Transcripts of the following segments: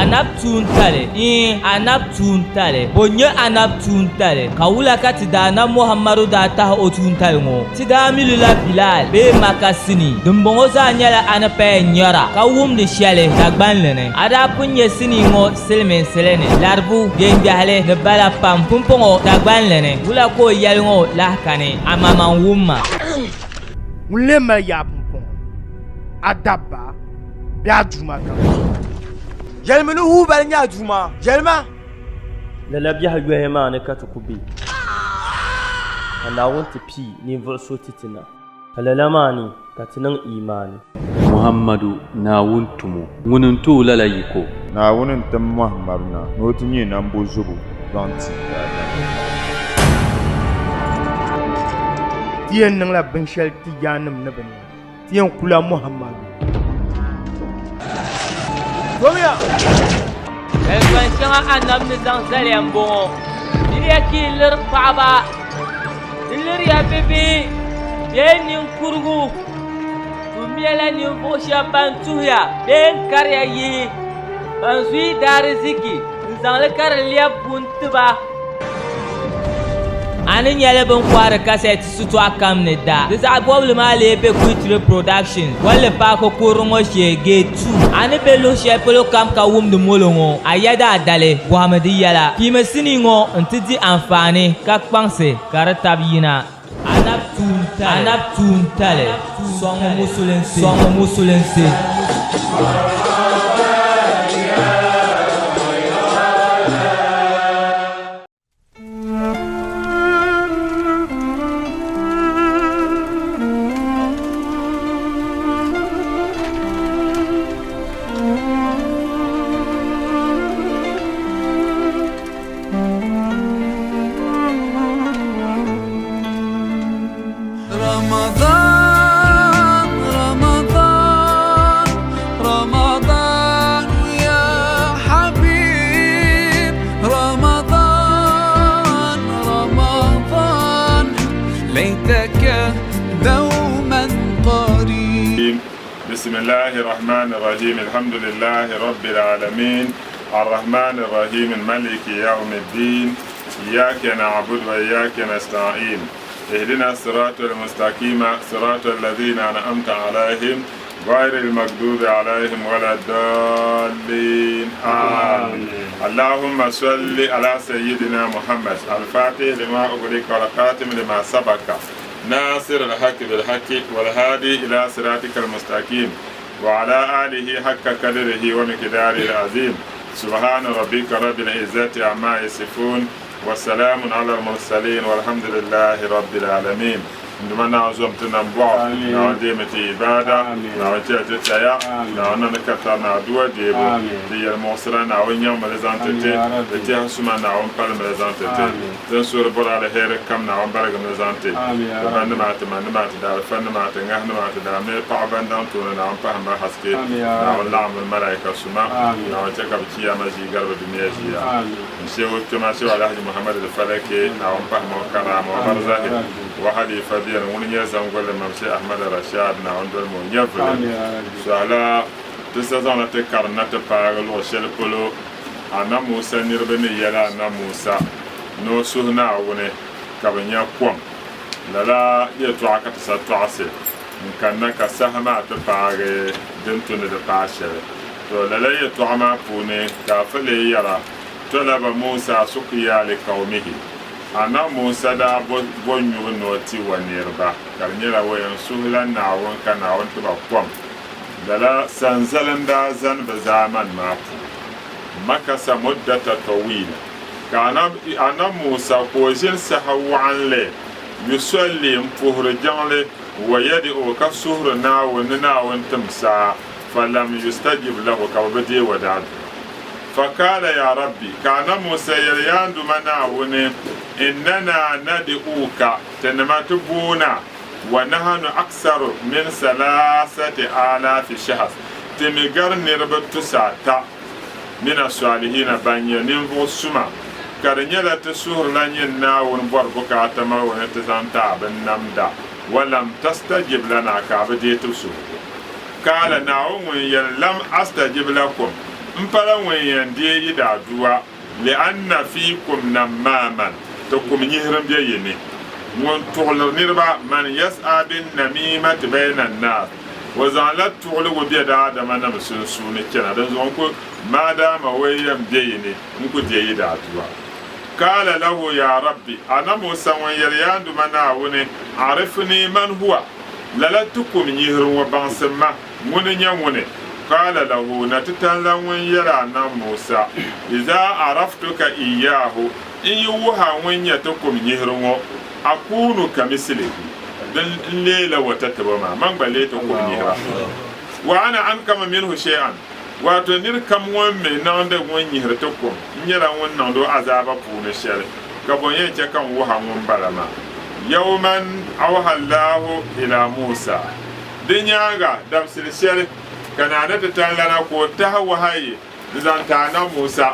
Anabi tuuntali, iin, anabi tuuntali. Bo n-nyɛ anabi tuuntali? Ka wula ka ti Daanab Muhammadu daa tahi o tuuntali ŋɔ? Ti daa mi li la Bilal bee Maka sinii. Dimbɔŋɔ zaa nyɛla a ni paya nyara ka wumdi shɛli Dagbanli ni. A daa pun nya sinii ŋɔ silimiinsili ni, laribu, gbeŋgbɛhili ni bala pam. Pumpɔŋɔ Dagbanli ni, wula ka o yɛli ŋɔ lahi kani? Amaŋmaŋ wumma. Ŋun lee mali yaa pumpɔŋɔ, a dabba bee a duuma kam? Yɛlimi ni Hubal nyɛ a duuma, yɛlima! Lala biɛhi yɔhi maa ni ka ti ku be, ka Naawuni ti pii ninvuɣ so ti ti na, ka lala maa ni ka ti niŋ iimaani. Muhammadu, Naawuni tumo, ŋuni n-ti o lala yiko. Naawuni n-tim Muhammadu na ni o ti nyɛ nambozobo zaŋ ti daadama. Ti yɛn niŋla binshɛli ti yaannim ni bi niŋ. Ti yɛn kula Muhammadu. Domiya! Zalikpan shɛŋa Annabi ni zaŋ zaliya m-bɔŋɔ, Miriya ka yi liri paɣiba, di liriya bibihi bee niŋkurugu, tummiya la ninvuɣ shɛb ban tuhiya bee n-kariya yihi, ban zuyi daariziki n-zaŋ li ka di lɛbi buni ti ba. A ni nyɛli bɛ ni kɔhiri kasɛti sitɔɣu kam ni da. Di zaɣ bɔbili maa lee be Kuitiri Productions, Bolli Paaki kurili ŋɔ shee, Gate 2. A ni be luɣ shɛli polo kam ka wumdi molo ŋɔ, a yɛda a dali, bɔhimi di yɛla. Piimi sinii ŋɔ nti di anfaani ka kpaŋsi ka di tabi yina. Anabi tuuntali, Anabi tuuntali, sɔŋmi musulinsi, sɔŋmi musulinsi. رمضان رمضان رمضان يا حبيب رمضان رمضان ليتك دوما قريب بسم الله الرحمن الرحيم الحمد لله رب العالمين الرحمن الرحيم الملك يوم الدين إياك نعبد وإياك نستعين اهدنا الصراط المستقيم صراط الذين أنعمت عليهم غير المغضوب عليهم ولا الضالين آمين اللهم صل على سيدنا محمد الفاتح لما أغلق والخاتم لما سبق ناصر الحق بالحق والهادي إلى صراطك المستقيم وعلى آله حق قدره ومقداره العظيم سبحان ربك رب العزة عما يصفون وسلام على المرسلين والحمد لله رب العالمين N Duuma Naawuni zom ti nambɔɣu, Naawuni deemi ti ibaada, Naawuni chɛli ti taya, Naawuni niŋdi ka tari ni aduwa deebu, ti yɛlimuɣisira Naawuni nyaŋmi li zaŋ ti ti, ti tɛha suma Naawuni palimi li zaŋ ti ti, ti ni suhiri bɔri aliheri kam Naawuni baligimi li zaŋ ti, ti banima, ti manima, ti daalifanima, ti ŋahinima, ti daamili paɣaba ban daŋ tooni Naawuni pahim ba haske, Naawuni laɣim bɛ ni malaika suma, Naawuni chɛ ka bɛ chiyaama ʒii gari bɛ dunia ʒiya. N shehu kpɛma Shehu Alhaji Muhammad Al-Falaki, Naawuni pahim o karaama o barzahi, o halifa beni, ŋuni n-nyɛ Zangolli Mam Sheikh Ahmad Rashad, Naawuni dolimi o nyɛvuli. Suhila ti sa zaŋla ti karim na ti paagi luɣ shɛli polo Anna Musa niriba ni yɛli Anna Musa ni o suhi Naawuni ka bɛ nya kom. Lala yɛltɔɣa ka ti sa tɔɣisi n-kanna ka saha maa ti paagi din tu ni di paai shɛli. To lala yɛltɔɣa maa puuni ka Afa lee yɛra, Talaba Musa suqiya li qawmihi, Annabi Musa daa bo bo nyubu ni o ti wa niriba, ka di nyɛla o yɛn suhila Naawuni ka Naawuni ti ba kom. Lala sanzali n-daa zani bɛ zaamani maa puuni. Makasa muddata tawila, ka Annabi Musa ka o ʒini saha waɣinli, yusalli, m-puhiri jiŋli, wa yadi'u, ka suhiri Naawuni ni Naawuni tim saa, falam yustajib lahu, ka bɛ bi deei o daadua. Fakaala ya Rabbi, ka Annabi Musa yɛli, Yaa n Duuma Naawuni, innana nadi'uka, tinima ti boona, wa nahanu aksaru min salasati aalaafi shahs, ti mi gari niriba tusaata, mina swaalihina, ban nyɛ ninvuɣ suma, ka di nyɛla ti suhirila nyin Naawuni bɔri bukaata maa o ni ti zaŋ ti a binnamda, wa lam tastajib lana, ka a bi deei ti suhigu. Kaala, Naawuni ŋun yɛli, Lam astajib lakum. M pala ŋun yɛn deei yi daadua, li'anna fiikum nammaaman, ti kum nyihiri m-be yi ni, ŋun tuɣiliri niriba, man yas'a bin-namiimati bayna an-naas, o zaŋla tuɣiligu be daadamanim sunsuuni chana, dinzuɣu n ku, maadaama o yi yɛn be yi ni, n ku deei yi daadua. Qaala lahu ya Rabbi, Ana Musa ŋun yɛli Yaa n Duuma Naawuni, Arifnii man huwa, lala ti kum nyihiri ŋɔ baŋsim ma, ŋuni nyɛ ŋuni? Qaala lahu, na ti tanla ŋun yɛli Annabi Musa, Iza araftuka iyaahu, n yi wuhi a ŋun nyɛ ti kum nyihiri ŋɔ, akunu kamislihi, din n leela o tatabo maa, man gba leei ti kum nyihira. Wa ana ankamu minhu shay'an, wato nir kam ŋun mi niŋdi ŋun nyihiri ti kum, n nyɛla ŋun niŋdi o azaaba puuni shɛli, ka bɔ n-yɛn chɛ ka n wuhi a ŋun bala maa? Yawman awha Allahu ila Musa. Di nyaaŋa, dabisili shɛli ka naa ni ti tani lana ka o tahi wahayi n-zaŋ ti Anabi Musa,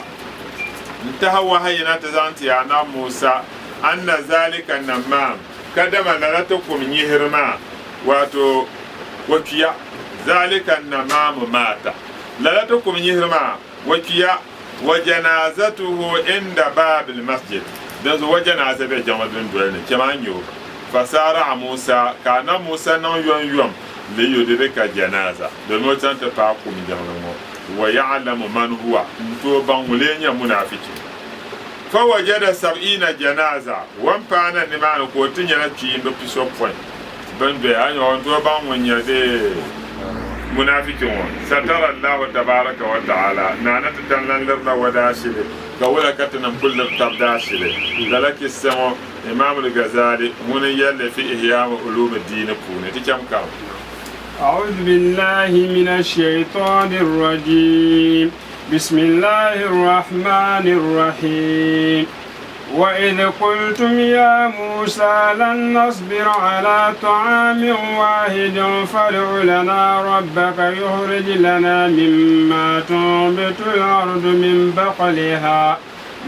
n-tahi wahayi na ti zaŋ ti Anabi Musa, anna zalika nammaam, kadama lala ti kum nyihiri maa, wato o kpiya, zalika namaamu maata, lala ti kum nyihiri maa, o kpiya, wa janaazatuhu inda baabil masjid, dinzuɣu o janaaza be jiŋli dundoli ni, chɛ maa n-nyɛ o. Fasaara'a Musa, ka Anabi Musa niŋ yomyom liyudrika janaaza, domin o chaŋ ti paai kum jiŋli ŋɔ, wa ya'lamu man huwa, n-tooi baŋ ŋun lee nyɛ munaafichi. Fawajada sab'iina janaaza, o ni paai na nimaani ka o ti nyɛla kpiimba pisopɔin bɛn doya, a ni o ni tooi baŋ ŋun nyɛ dee munaafichi ŋɔ. Satara Allahu tabaaraka wa ta'ala, Naa ni ti tan lan lirila o daashili, ka wula ka tinim ku liri tab daashili? Lala kissa ŋɔ Imam Al-Ghazali ŋuni n-yɛli li fi Ihya Ulum Ad-Din puuni. Ti cham karim. أعوذ بالله من الشيطان الرجيم بسم الله الرحمن الرحيم وإذ قلتم يا موسى لن نصبر على طعام واحد فادع لنا ربك يخرج لنا مما تنبت الأرض من بقلها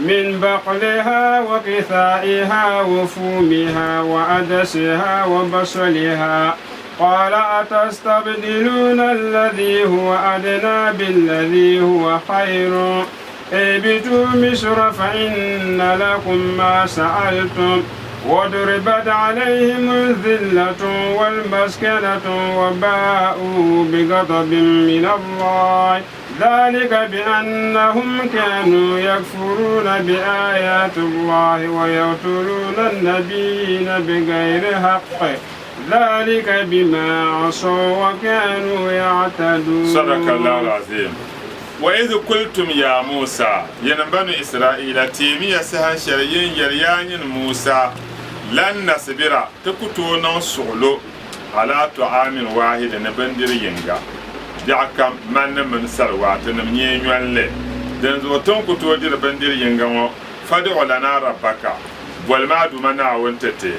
من بقلها وقثائها وفومها وعدسها وبصلها قال أتستبدلون الذي هو أدنى بالذي هو خير اهبطوا مصر فإن لكم ما سألتم وضربت عليهم الذلة والمسكنة وباءوا بغضب من الله ذلك بأنهم كانوا يكفرون بآيات الله ويقتلون النبيين بغير حق ذلك بما عصوا وكانوا يعتدون صدق الله العظيم وإذ قلتم يا موسى ين بنو إسرائيل تيمية سهن شريين يريان موسى لن نصبر تكتو نصغلو ala tu'amin wahid ni bindiri yinga biɛɣu kam man ni mini sariwaatinim nyee nyoli li. Dinzuɣu ti ni ku tooi diri bindiri yinga ŋɔ, fad'u lana rabbaka, bolimi a Duuma Naawuni ti ti,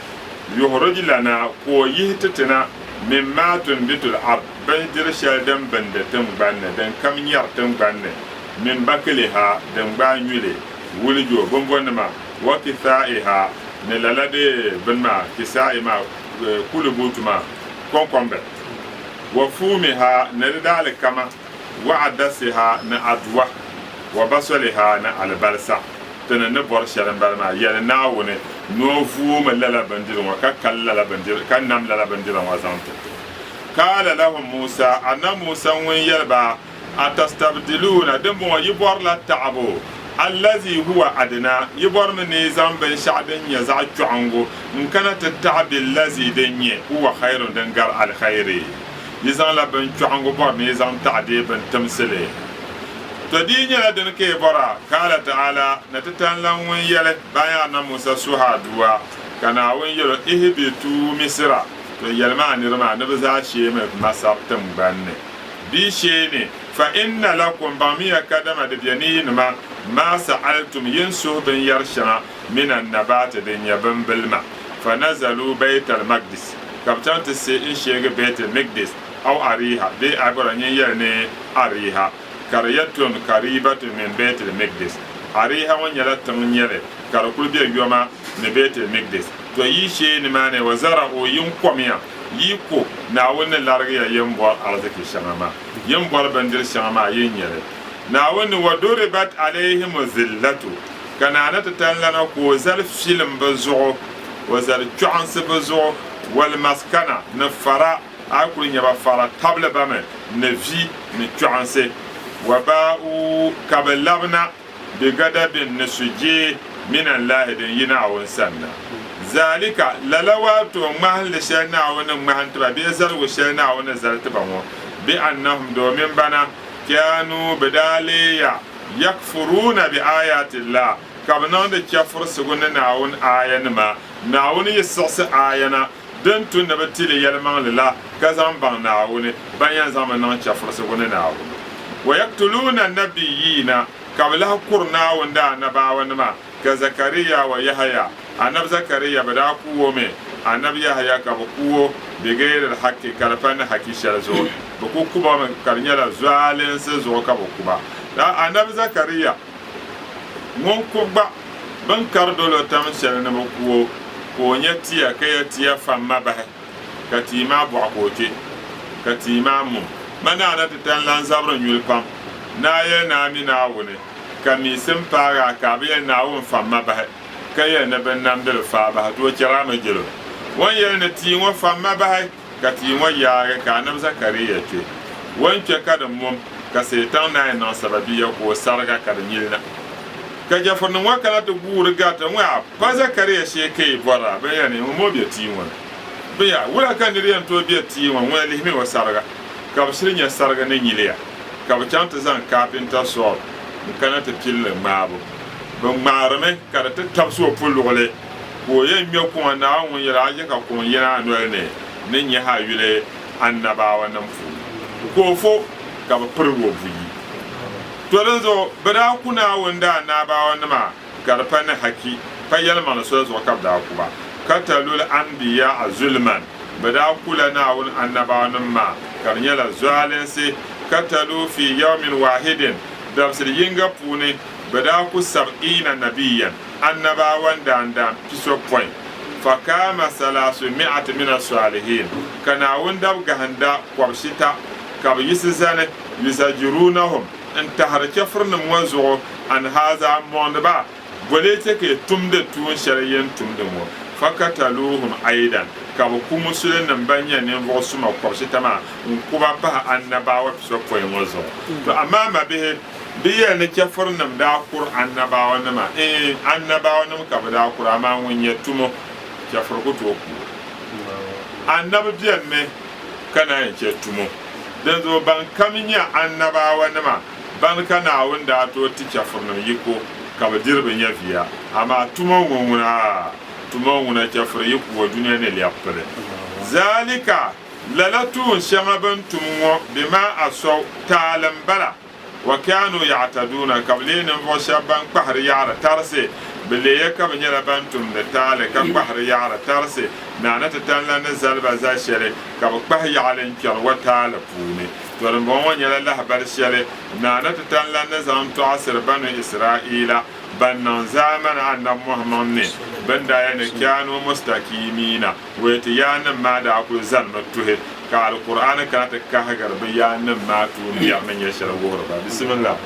yuhrij lana, ka o yihi ti ti na, mimma tunbitul ard, bindiri shɛli din bindi tiŋgbani ni, din kam nyɛri tiŋgbani ni, min bakiliha, din gbaai nyuli, wulijo, bimbɔnima, wa kithaa'iha, ni lala di bini maa, kisaa'i maa, kulubuutu maa kɔŋkɔmbili, wa fuumiha, ni di daalikama, wa adasiha, ni aduwa, wa basoliha, ni alibalisa, ti ni ni bɔri shɛli m-bala maa, yɛli Naawuni ni o vuumi lala bindira ŋɔ ka kali lala bindira, ka nam lala bindira ŋɔ zaŋ ti ti. Kaala lahum Musa, Annabi Musa ŋun yɛli ba, Atastabdiluuna, dimbɔŋɔ yi bɔrila taɣibu, allazi huwa adina, yi bɔrimi ni yi zaŋ binshɛɣu din nyɛ zaɣ kpiɔŋgu n-kana ti taɣi billazi din nyɛ huwa khairun din gari alkhairi? Yi zaŋla bin kpiɔŋgu bɔri ni yi zaŋ taɣi dee bin timsili? Tɔ! Di yi nyɛla dini ka yi bɔra, Kaala ta'ala, ni ti tani lan ŋun yɛli bayan Annabi Musa suhi aduwa, ka Naawuni yɛl o, Ihbituu Misira, tɔ! Yɛlimi a niriba maa ni bɛ zaa sheemi Masar tiŋgbani ni. Di sheeni, fa inna lakum, baŋmiya kadama di be ni yinima, maa sa'altum, yin suhi binyɛr shɛŋa, min annabaati, din nyɛ bimbilima. Fa nazaluu Bayt al-Maqdis, ka bɛ chaŋ ti si n-sheegi Bayt al-Miqdis, aw Ariha, bee Abira nyin yɛli ni Ariha, karyatun karibatun min Bayt al-Miqdis. Ariha ŋɔ nyɛla tiŋ nyɛli ka di kuli be yoma ni Bayt al-Miqdis. Tɔ yi sheei nimaani, wa zara'u, yin komiya. Yi ku Naawuni ni larigi ya yin bɔri ariziki shɛŋa maa, yin bɔri bindiri shɛŋa maa, yin nya li. Naawuni ni, Waduribat alayhimu zillatu, ka Naa ni ti tanlana ka o zali filim bɛ zuɣu, o zali chɔɣinsi bɛ zuɣu, walmaskana, ni fara, a yi kuli nya ba fara tabili ba mi ni vi ni chɔɣinsi, wabaa'u, ka bɛ labina bigadabin ni sujee minallahi din yi Naawuni sani na. Zalika, lala waato ŋmahinli shɛli Naawuni ni ŋmahi n-ti ba bee zaligu shɛli Naawuni ni zali ti ba ŋɔ, bi annahum domin bana, kanu bɛ daa leeya, yakfuruuna bi aayatillah, ka bɛ niŋdi chɛfurisigu ni Naawuni aayanima, Naawuni yi siɣisi aaya na, din tu ni bɛ ti li yɛlimaŋli la, ka zaŋ baŋ Naawuni, ban yɛn zaŋmi niŋ chɛfurisigu ni Naawuni. Wayaktuluuna nabiyyiina, ka bɛ lahi kuri Naawuni daanabaawanima, ka Zakariya wa Yahaya, Anabi Zakariya bɛ daa ku o mi, Anabi Yahaya ka bɛ ku o, bigayril hakki, ka di pa ni haki shɛli zuɣu, bɛ ku ku ba mi ka di nyɛla zualinsi zuɣu ka bɛ ku ba. Anabi Zakariya ŋun ku gba bɛ ni kari dol o tam shɛli ni bɛ ku o, ka o nya tia ka ya tia famma bahi, ka tia maa bɔɣi ka o kpe, ka tia maa mum. Ma naa na ti tani lan zabiri nyuli pam. Naa yɛli ni a mi Naawuni, ka miisim paag a ka a bi yɛli Naawuni famma bahi, ka yɛli ni binnamdili faai bahi, to o chɛri a mi jɛl o. O ni yɛli ni tia ŋɔ famma bahi, ka tia ŋɔ yaagi ka anabi Zakaria kpe. O ni kpe ka di mum, ka Seetaŋ naai niŋ sababiya ka o sariga ka di nyili na. Ka jɛfirinim ŋɔ kana ti guuri garita ŋɔ, A pa Zakaria shee ka yi bɔr a? Bɛ yɛli ni, Ŋun moo be tia ŋɔ ni. Bɛ ya, wula ka nir yɛn tooi be tia ŋɔ? Ŋuna lihimi o sariga, ka bɛ shiri nya sariga ni nyiliya. Ka bɛ chaŋ ti zaŋ kaapinta Sool n-kana ti pili li ŋmaabu. Bɛ ŋmaarimi ka di ti tabisi o puluɣili. Ka o yɛn ŋme kuŋa, Naawuni ŋun yɛli a je ka kuŋ yina a noli ni ni nyɛhi a yuli annabaawanim puuni. Ka o fo, ka bɛ pirig o buyi. To dinzuɣu bɛ daa ku Naawuni daanabaawanima ka di pa ni haki, pa yɛlimaŋli soli zuɣu ka bɛ daa ku ba. Katalul anbiyaa zulman, bɛ daa kula Naawuni annabaawanim maa ka di nyɛla zualinsi. Katalu fi yawmin wahidin, dabisili yiŋga puuni bɛ daa ku sab'iina nabiyyan, annabaawan daandaan pisopɔin, fakaama salaasu mi'ati mina salihiin, ka Naawuni dab gahinda kɔbishita ka bɛ yiɣisi zani, yuzajiruunahum, n-tahiri chɛfurinim ŋɔ zuɣu, an haazaa m-mɔŋdi ba, Boli chɛ ka yi tumdi tuun shɛli yi ni tumdi ŋɔ, fakataluuhum aidan, ka bɛ ku Musulinnim ban nyɛ ninvuɣ suma kɔbishita maa n-ku ba pahi annabaawa pisopɔin ŋɔ zuɣu. To amaa mabihi, Bɛ yɛli ni chɛfurinim daa kuri annabaawanima, iin, annabaawanim ka bɛ daa kuri, amaa ŋun nyɛ tumo, chɛfuri ku tooi ku o. Annabi benimi ka naan yi chɛ tumo. Dinzuɣu ban kam nyɛ annabaawanima, ban ka Naawuni daa tooi ti chɛfurinim yiko ka bɛ diri bɛ nyɛviya, amaa tumo ŋɔ ŋuna, aa, tumo ŋuna chɛfuri yi ku o dunia ni lɛbi pili. Zalika, lala tuun shɛŋa bɛ ni tum ŋɔ, bima asaw, taali m-bala. Wa kaanuu ya'taduuna, ka bɛ leei ninvuɣu shɛba ban kpahiri yaɣiri tarisi, bɛ leeya ka bɛ nyɛla ban tumdi taali ka kpahiri yaɣiri tarisi, Naani ti tani la ni zali ba zal shɛli, ka bɛ kpahi yaɣili n-kpɛri wa taali puuni. Tɔ! Dimbɔŋɔ ŋɔ nyɛla lahibali shɛli Naani ti tani la ni zaŋ tɔɣisiri Banu Israaila ban niŋ zaamani Annabi Muhammad ni bɛ ni daa yɛli ni kaanuu mustakiimiina. Wee ti yaannim maa daa kul zanimi tuhi, ka Alkur'aani kana ti kahigiri bɛ yaannim maa tuumbiɛri ni nyɛ shɛli wuhiri ba. Bisimillah.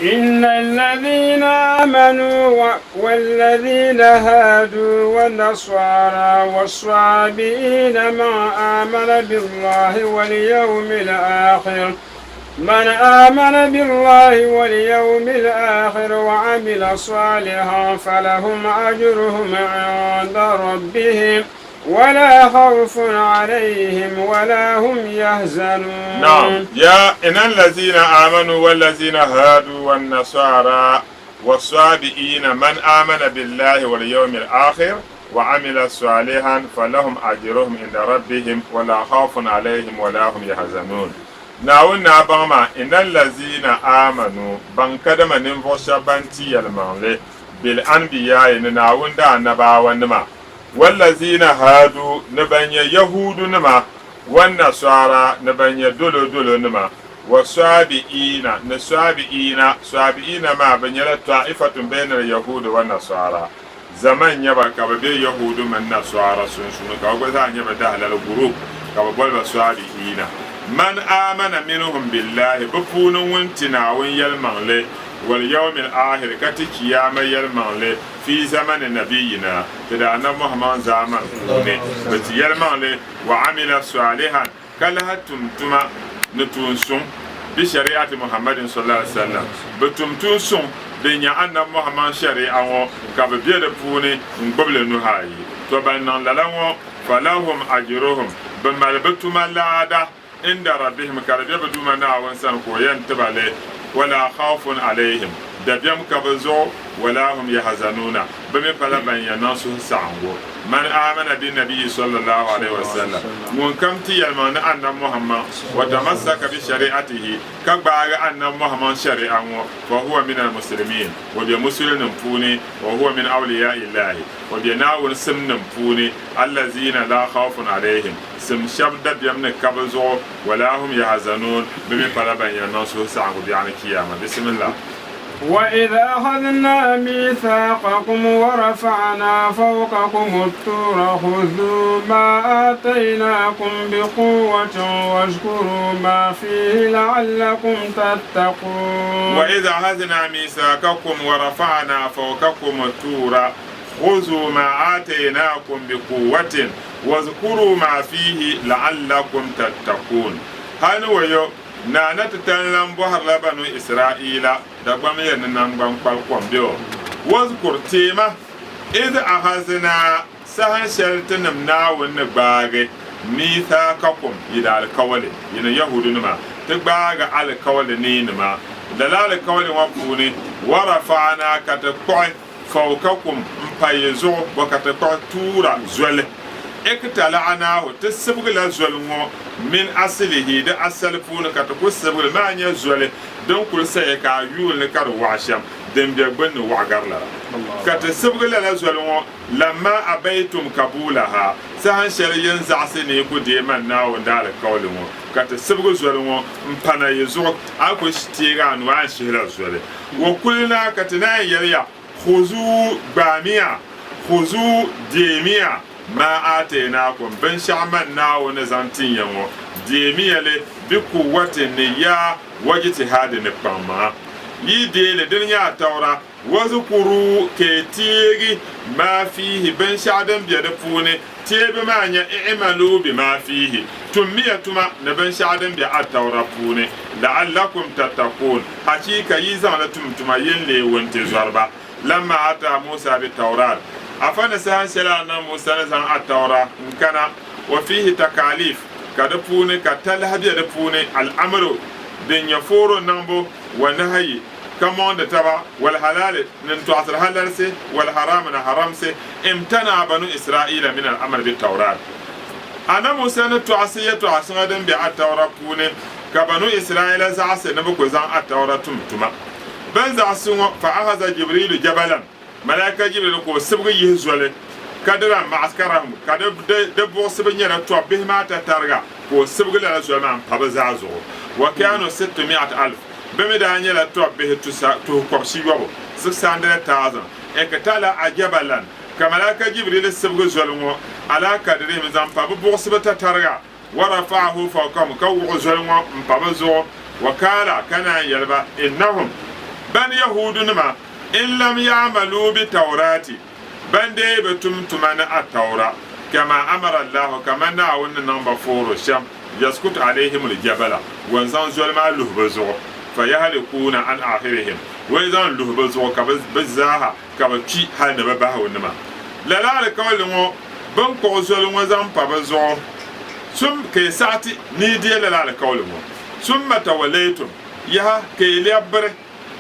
Inna alladhina amanu walladhina hadu wannasara wassabi'ina man amana billahi walyawmil akhir من آمن بالله واليوم الآخر وعمل صالحا فلهم أجرهم عند ربهم ولا خوف عليهم ولا هم يحزنون. نعم يا إن الذين آمنوا والذين هادوا والنصارى والصابئين من آمن بالله واليوم الآخر وعمل صالحا فلهم أجرهم عند ربهم ولا خوف عليهم ولا هم يحزنون. Naawuni ni a baŋ maa, inna allazina aamanu, baŋ kadama ninvuɣ shɛba ban ti yɛlimaŋli, bil anbiyaai, ni Naawuni daanabaawanima, wallazina haadu, ni ban nyɛ Yahuudunima, wannasaara, ni ban nyɛ dolodolonima, wasaabi'iina, ni saabi'iina, saabi'iina maa bɛ nyɛla taa'ifatun bayna al-yahuudi wannasaara, Zama n-nyɛ ba ka bɛ be Yahuudu mini Nasara sunsuuni ka bɛ gba zaa nyɛ bɛ dahalali group ka bɛ boli ba Saabi'iina. Man aamana minhum billahi, bɛ puuni ŋun ti Naawuni yɛlimaŋli, wal yawmil aakhir, ka ti Chiyaama yɛlimaŋli, fi zamani nabiyina, ti Daanab Muhammad zaamani puuni, bɛ ti yɛlimaŋli, wa amila saalihan, ka lahi tum tuma ni tuun suŋ, bi shari'ati Muhammadin sallallahu alaihi wasallam, bɛ tum tuun suŋ din nyɛ Annabi Muhammad shari'a ŋɔ, ka bɛ be di puuni n-gbubi li nuhi ayi. Tɔ ban niŋ lala ŋɔ, falahum ajruhum, bɛ mali bɛ tuma laada inda rabbihim, ka di be bɛ Duuma Naawuni sani ka O yɛn ti ba li, wala khawfun alayhim, dabiɛm ka bɛ zuɣu, wala hum yahzanuuna, bɛ mi pala ban yɛn niŋ suhusaɣiŋgu. Man aamana bi nabiyyi sallallahu alayhi wa sallam, ŋun kam ti yɛlimaŋ ni Annabi Muhammad, wa tamassaka bi shari'atihi, ka gbaagi Annabi Muhammad shari'a ŋɔ, fa huwa min al-muslimiin, o be Musulinim puuni, wa huwa min awliyaa'illahi, o be Naawuni simnim puuni, allaziina laa khawfun alayhim, sim shɛba dabiɛm ni ka bɛ zuɣu, wa laa hum yahzanuun, bɛ mi pala ban yɛn niŋ suhusaɣiŋgu biɛɣuni Chiyaama. Bisimillah. وإذ أخذنا ميثاقكم ورفعنا فوقكم الطور خذوا ما آتيناكم بقوة واشكروا ما فيه لعلكم تتقون وإذ أخذنا ميثاقكم ورفعنا فوقكم الطور خذوا ما آتيناكم بقوة واذكروا ما فيه لعلكم تتقون هل ويو Naa na ti tali lan bɔhirila Banu Israaila Dagbamya ni naŋgbankpali kom be o. Wazkur, teema, idh ahaznaa, saha shɛli tinim Naawuni ni gbaagi, miithaakakum, yi daalikawali, yinim Yahuudunima, ti gbaagi alikauli ni yinima. Lala alikauli ŋɔ puuni, warafa'naa, ka ti kpuɣi, fawkakum, m-pa yi zuɣu, bɔ ka ti kpuɣi tuura zoli. Iktala'naahu, ti sibigi la zoli ŋɔ, min asilihi, di asali puuni ka ti ku sibigi li maa nyɛ zoli din kuli saya ka a yuun li ka di waɣa shɛm, din be gbunni waɣa gari lala. Ka ti sibigi lala zoli ŋɔ, lamma abaytum kabuulaha, saha shɛli yin zaɣisi ni yi ku deei man Naawuni daalikauli ŋɔ, ka ti sibigi zoli ŋɔ m-pana yi zuɣu, a ku teegi a nuu a ni shihila zoli. Wa kulnaa, ka ti naan yɛli ya, Khuzuu, gbaamiya, khuzuu, deemiya, maa aataynaakum, binshɛɣu man Naawuni ni zaŋ tin ya ŋɔ, deemiya li, bi quwwatin, ni yaa, wajtihaadi, ni kpaŋmaŋa. Yi deei li, dini nyɛ Attaura, wazkuruu, ka yi teegi, maa fiihi, binshɛɣu din be di puuni, Teebu maa nya i'maluu bima fiihi, tummiya tuma ni binshɛɣu din be Attaura puuni, la'allakum tattaquun, hachiika yi zaŋ li tum tuma yin leei wuntizɔriba. Lamma ataa Musa bit-Tawrat, Afa ni saha shɛli Annabi Musa ni zaŋ Attaura n-kana, wa fiihi takaalif, ka di puuni ka talahi be di puuni, al-amru, din nyɛ fooro niŋbu, wa nahyi, ka mɔŋdi taba, wal halali, ni n-tɔɣisiri halalsi, wal harami, ni haramsi, imtana'a banu Israaila min al-amri bit-Tawrat. Annabi Musa ni tɔɣisi yɛtɔɣa shɛŋa din be Attaura puuni, ka banu Israaila zaɣisi ni bɛ ku zaŋ Attaura tum tuma. Bɛn zaɣisi ŋɔ, fa ahaza Jibriilu jabalan, Malaika Jibriil ka o sibigi yihi zoli, ka di lan ma'askarahum, ka di di buɣisibu nyɛla tɔbbihi maa tatariga, ka o sibigi lala zoli maa m-pa bɛ zaa zuɣu. Wa kaanu sittu mi'at alf, bɛ mi daa nyɛla tɔbbihi tusa tuhi kɔbisiyɔbu, 600,000. Iqtala'a jabalan, ka Malaika Jibriil sibigi zoli ŋɔ, alaa kadrihim, zaŋ pa bɛ buɣisibu tatariga, wa rafa'ahu fawqahum, ka wuɣi zoli ŋɔ m-pa bɛ zuɣu, wa kaala, ka naan yɛli ba, innahum, ban Yahuudunima, in lam ya'maluu bi Tawraati, ban dee bi tum tuma ni Attaura, kama amara Allahu, kaman Naawuni ni niŋ ba fooro shɛm, yaskutu alayhimul jabala, o ni zaŋ zoli maa luhi bɛ zuɣu, fayahlikuuna an akhirihim, o yi zaŋ luhi bɛ zuɣu ka bɛ zaaha ka bɛ kpi hali ni bɛ bahigu nima. Lala alikauli ŋɔ bɛ ni kpuɣi zoli ŋɔ zaŋ pa bɛ zuɣu, sum ka yi saɣi ti ni yi deei lala alikauli ŋɔ, summa tawallaytum, yaha, ka yi lɛbi biri.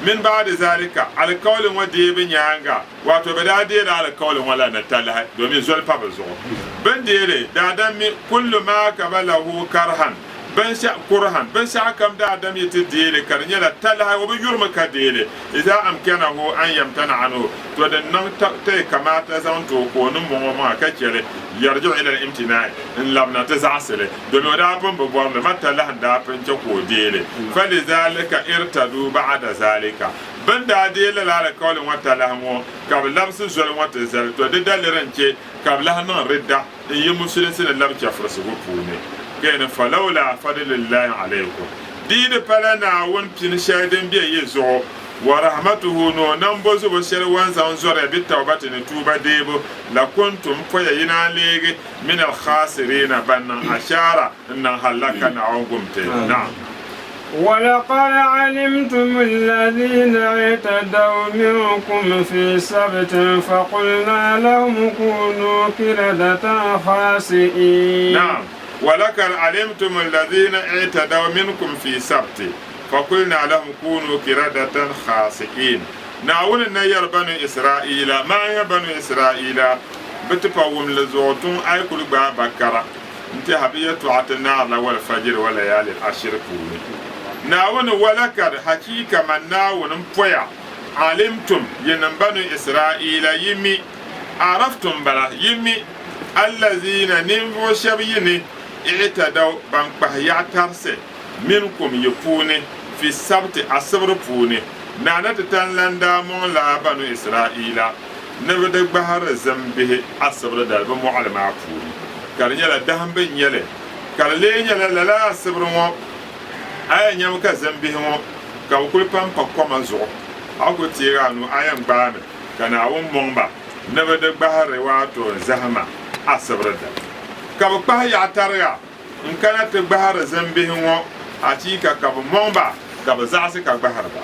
Min ba'di zalika, alikauli ŋɔ deebu nyaaŋa, wato bɛ daa deela alikauli ŋɔ la ni talahi domin zoli pa bɛ zuɣu. Bɛ ni dee li, daadam mi, kullu maa kabalahu karhan, binshɛɣu, kurhan, binshɛɣu kam daadam yi ti dee li ka di nyɛla talahi, o bi yurimi ka dee li, iza amkanahu an yamtana anhu, to din niŋ ti kamaata zaŋ ti o ka o ni mɔŋ o maŋa ka chɛ li, yarji'u ila al-imtina'i, n-labina ti zaɣisi li. Domi o daa pun bi bɔri li, ma talahi n-daa pun chɛ ka o deei li. Falizalika irtaduu ba'da zalika. Bɛ ni daa deei lala alikauli ŋɔ talahi ŋɔ, ka bɛ labisi zoli ŋɔ ti zali, tɔ di daliri n-chɛ ka bɛ lahi niŋ ridda n-yi Musulinsi ni labi chɛfurisigu puuni. Ka yɛli ni, Falawla fadlullahi alaykum, di yi di pala Naawuni pini shɛli din be yi zuɣu, wa rahmatuhu, ni o nambozubo shɛli o ni zaŋ zɔriya bitawbati ni tuuba deebu, lakuntum, poya yi naan leegi min alkhasirina, ban niŋ ashaara n-niŋ hallaka Naawuni gumti. Naam. Walaqad alimtum alladhina i'tadaw minkum fi sabti faqulna lahum kunu qiradatan khasi'in. Naam. Walaqad alimtum alladhina i'tadaw minkum fi sabti faqulna lahum kunu qiradatan khasi'in. Naawuni na yɛri Banu Israaila, Maa ya Banu Israaila, bɛ ti pa wumli zuɣu tuŋ a yi kuli gbaai bakara. N-tɛha bɛ yɛtɔɣa ti naarila walfajiri wa layaalil ashiri puuni. Naawuni, Walakad, hachiika man Naawuni m-poya, alimtum, yinim Banu Israaila, yi mi, araftum bala, yi mi, allaziina, ninvuɣu shɛba yi ni, i'tadaw, ban kpahi yaɣa tarisi, minkum, yi puuni, fi sabti, asibiri puuni. Naana ti tan lan daa mɔŋ la Banu Israaila ni bɛ di gbahiri zim bihi asibiri dali bɛ mɔɣili maa puuni, ka di nyɛla dahimbu n-nyɛ li, ka di lee nyɛla lala asibiri ŋɔ a yɛn nyami ka zim bihi ŋɔ ka bɛ kuli pampa koma zuɣu, a ku teeg a nuu a yɛn gbaami ka Naawuni mɔŋ ba ni bɛ di gbahiri waato zahima asibiri dali, ka bɛ kpahi yaɣa tariga n-kana ti gbahiri zimbihi ŋɔ, achiika ka bɛ mɔŋ ba, ka bɛ zaɣisi ka gbahiri ba.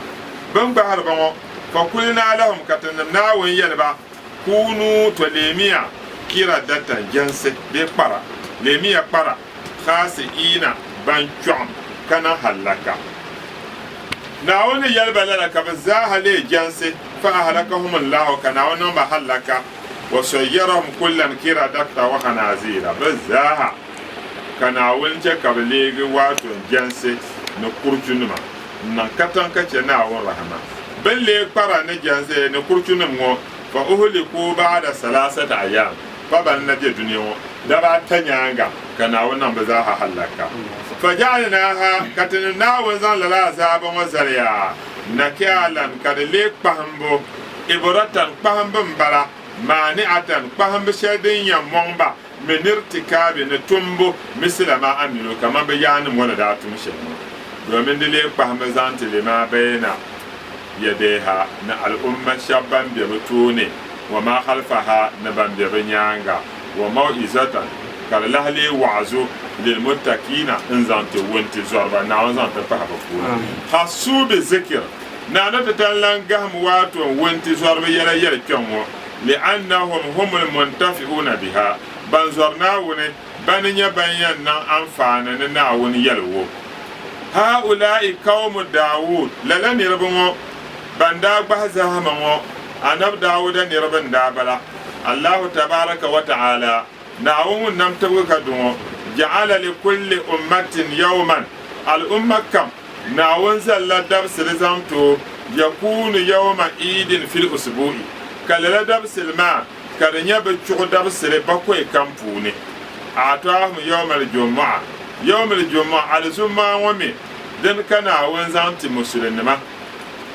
Bɛ ni gbahiri ba ŋɔ, fakulnaa lahum, ka tinim Naawuni yɛli ba, Kuunuu, tɔ leemiya qiradatan, jɛnsi bee kpara, leemiya kpara, khaasi'iina, ban kpiɔɣim ka niŋ hallaka. Naawuni ni yɛli ba lala ka bɛ zaaha leei jɛnsi, fa ahlakahumullahu, ka Naawuni niŋ ba hallaka. Wa sayyarahum kullan qiradata wa khanaziira, bɛ zaaha ka Naawuni chɛ ka bɛ leegi waato jɛnsi ni kuruchunima n-niŋ katiŋ ka chɛ Naawuni rahama. Bɛ ni leei kpara ni jɛnsi ni kuruchunim ŋɔ, fa uhlikuu ba'da salasati ayyaam, pa ban na be dunia ŋɔ daba ata nyaaŋa ka Naawuni niŋ bɛ zaaha hallaka. Fa ja'alnaaha, ka Tinim Naawuni zaŋ lala azaaba ŋɔ zali ya, nakaalan, ka di leei kpahimbu. Ibratan kpahimbu m-bala, maani'atan kpahimbu shɛli din yɛn mɔŋ ba min irtikaabi ni tumbu misila ma amilu kaman bɛ yaannim ŋɔ ni daa tum shɛli ŋɔ, domin di leei kpahimbu zaŋ ti lima bayna yadayha ni al'umma shɛba ban be bɛ tooni, wa ma khalfaha ni ban be bɛ nyaaŋa, wa maw'izatan ka di lahi leei wa'azu lilmuttakiina n-zaŋ ti wuntizɔriba, Naawuni zaŋ ti pahi bɛ puuni. Khassu bi zikr. Naa ni ti tan lan gahim waato wuntizɔriba yɛla yɛli kpɛŋ ŋɔ, li'annahum humul muntafi'uuna biha, ban zɔri Naawuni, bani nyɛ ban yɛn niŋ anfaani ni Naawuni yɛligu. Ha'ulaa'i qawmu Daawud, lala niriba ŋɔ ban daa gbahi zahama ŋɔ, Anabi Daawuda niriba n-daa bala. Allahu tabaaraka wa ta'ala, Naawuni ŋun nam tibigi ka du ŋɔ, ja'ala li kulli ummatin yawman, al'umma kam, Naawuni zalila dabisili zaŋ ti o, Yakuunu yawma iidin fil usbuu'i, ka lala dabisili maa ka di nyɛ bɛ chuɣu dabisili bakɔi kam puuni. A'taahum yawmal jumu'a, yawmil jumu'a, alizummaa ŋɔ mi dini ka Naawuni zaŋ ti Musulinima.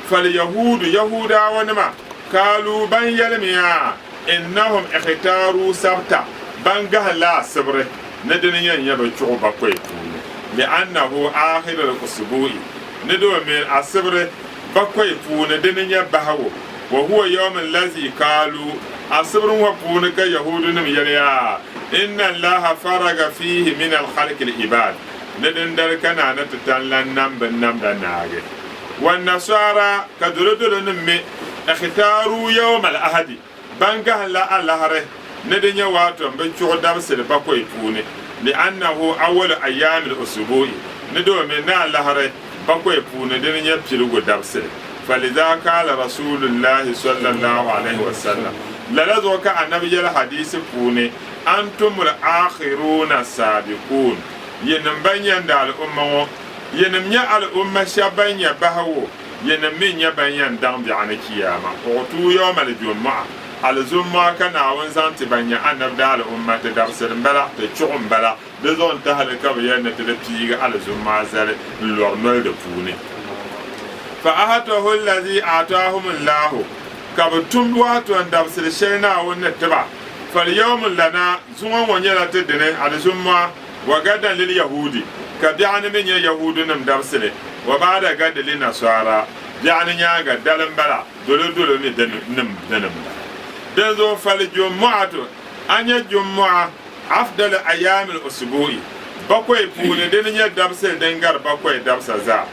Fal yahuudu, Yahuudawanima, kaaluu ban yɛlimiya, innahum ikhtaaruu sabta, ban gahimla asibiri. Ni dini yɛn nyɛ bɛ chuɣu bakɔi puuni, li'annahu aakhiril usbuu'i, ni domin asibiri bakɔi puuni dini nyɛ bahigu, wa huwa yawm allazi kaalu, asibiri ŋɔ puuni ka Yahuudunim yɛli yaa, inna Allaha faraga fiihi min alkhalqil ibaad, ni dindali ka naa ni ti tan lan nam binnamda naagi. Wa nasaara, ka dolodolonim mi, ikhtaaruu yawm al-ahadi, Ban gahim la alahiri ni di nyɛ waato bɛ chuɣu dabisili bakɔi puuni, li'annahu awwalu ayyaamil usubuu'i, ni domin ni alahiri bakɔi puuni dini nyɛ piligu dabisili. Falizaa kaala Rasuulullaahi sallallahu alayhi wa sallam, lala zuɣu ka Anabi yɛli hadiisi puuni, Antumul aakhiruuna saabikuun, yinim ban yɛn di al'umma ŋɔ, yinim nyɛ al'umma shɛba ban nyɛ bahigu. Yinim mi n-nyɛ ban yɛn daŋ biɛɣu ni Chiyaama. Uɣutuu yawma al-jumu'a, Alizummaa ka Naawuni zaŋ ti ban nyɛ Anabi daali ummati dabisili m-bala, ti chuɣu m-bala, di zuɣu n-tahili ka bɛ yɛli ni ti di piigi Alizummaa zali n-lɔri noli di puuni. Fa ahatahu allazi a'taahum Allahu, ka bɛ tum waato n-dabisili shɛli Naawuni ni ti ba. Fal-yawmu lanaa, zuŋɔ ŋɔ nyɛla ti dini, Alizummaa. Wa gadan lil yahudi, ka biɛɣuni mi nyɛ Yahuudunim dabisili, wa ba'da gadi li nasara, biɛɣuni nyaaŋa dali m-bala, dolodolo mi nim dini m-bala. Dinzuɣu fal jumu'atu, a nya jumu'a, afdalu ayaamil usbu'i, bakɔi puuni dini nyɛ dabisili din gari bakɔi dabisa zaa.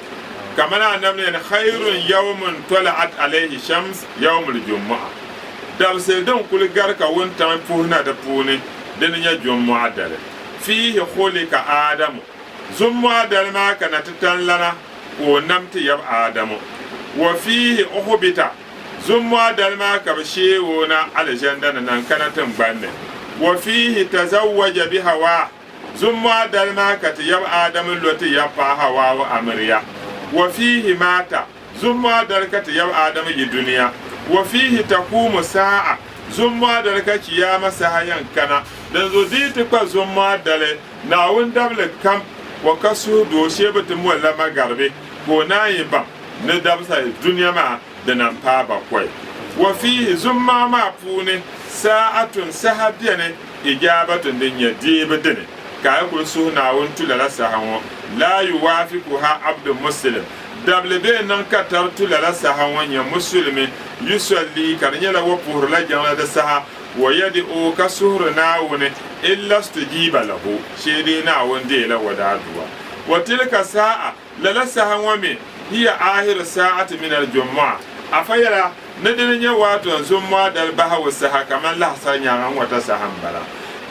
Kamani Anabi ni yɛli, Khayrun yawmun tola'at alayhi shams yawmul jumu'a, dabisili din kuli gari ka wuntaŋ puhi na di puuni dini nyɛ jumu'a dali. Fiihi khulika Aadamu, Zummu'a dali maa ka na titanlana ka o nam ti yab Aadamu. Wa fiihi uhubita, Zummu'a dali maa ka bɛ sheeg o na Alizanda ni na n-kana tiŋgbani ni. Wa fiihi tazawwaja bi Hawaa, Zummu'a dali maa ka ti yab Aadamu lo ti yab paɣa Hawaawu amiriya. Wa fiihi maata, Zummu'a dali ka ti yab Aadamu yi dunia. Wa fiihi takuumu saa'a, Zummu'a dali ka Chiyaama saha yɛn kana. Dinzuɣu di yi ti kpa Zummu'a dali, Naawuni dabili kam wa ka suhudoo shee bi ti molila magaribi ka o naan yi baŋ ni dabisa dunia maa di na m-paai bakɔi. Wa fiihi, Zummaa maa puuni, saa'atun, saha beni, ijaabatun, din nyɛ deebu dini, ka a yi kuli suhi Naawuni tu lala saha ŋɔ, laa yuwaafikuha abdu muslim, dabili bee niŋ katari tu lala saha ŋɔ nyɛ musulimi, yusalli, ka di nyɛla o puhirila jiŋli di saha, wa yadi'u, ka suhiri Naawuni, illa stujiba lahu, shee dee Naawuni deela o daadua. Wa tilka saa'a, lala saha ŋɔ mi, hiya aahiru saa'ati min al-jumu'a, afa yɛla ni dini nyɛ waato zummua dali bahigu saha kamani lahasar nyaaŋa ŋɔ ta saha m-bala.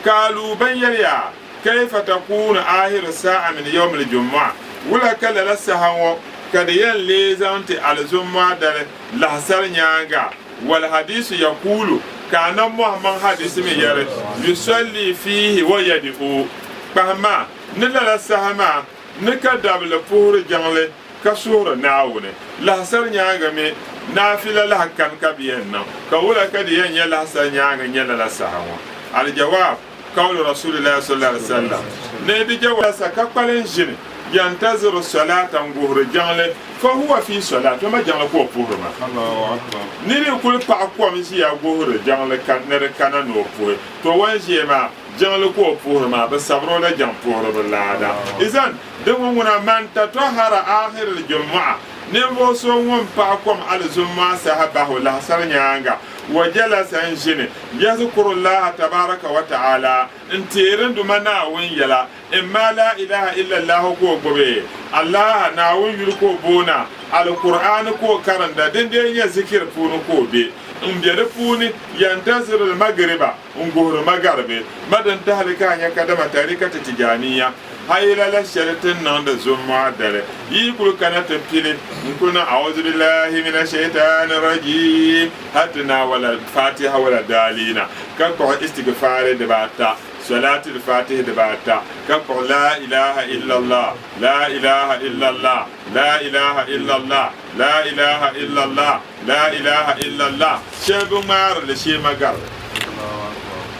Kaaluu ban yɛliya, Kaifa takuunu aahiru saa'a min yawmi al-jumu'a, wula ka lala saha ŋɔ ka di yɛn leei zaŋ ti alizummua dali lahasar nyaaŋa? Wal hadisu yakuulu, ka Annabi Muhammad hadisi mi yɛli, Yusalli fiihi wa yadi'u, kpahimma ni lala saha maa ni ka dabili puhiri jiŋli ka suhiri Naawuni. Lahasar nyaaŋa mi naafila lahi kani ka bɛ yɛn niŋ, ka wula ka di yɛn nyɛ lahasar nyaaŋa nyɛ lala saha ŋɔ? Al-jawab, Qawlu Rasulillahi sallallahu alaihi wasallam, ni di jalasa ka kpalim ʒini, yantaziru salata n-guhiri jiŋli, fa huwa fi salat, o ma jiŋli ka o puhiri maa. Ni di kuli paɣi kom ʒiya guhiri jiŋli ka ni di kana ni o puhi, to o ni ʒiya maa jiŋli ka o puhiri maa, bɛ sabiri o la jiŋ puhiribu laada. Izan, di ŋɔ ŋuna, man tatɔhara aakhiril jumu'a, ninvuɣ so ŋun paɣi kom alizummaa saha bahi o lahisar nyaaŋa, wa jalasa n-ʒini, yazkuru Llaaha tabaaraka wa ta'aalaa, n-teeri n Duuma Naawuni yɛla, imma laa ilaaha illallaahu ka o gbubi, Allaha, Naawuni yuli ka o boona, Alkur'aani ka o karinda, din dee nyɛ zikiri puuni ka o be, m-be di puuni, yantazirul magriba, n-guhiri magaribi, ma din tahili ka a nya kadama tarikati Tijaniya hayila la shɛli ti ni niŋdi zummɔɣu dali yi yi kuli kana ti pili n-kuli niŋ A'uzu billahi mina shaitani rajim hali ti naai wala Fatiha wala daalina ka kpuɣi istigfaari dibaata Salatil Fatihi dibaata ka kpuɣi laa ilaha illallah laa ilaha illallah laa ilaha illallah laa ilaha illallah Laa ilaha illallah shɛli bi ŋmaari li shee magaribi.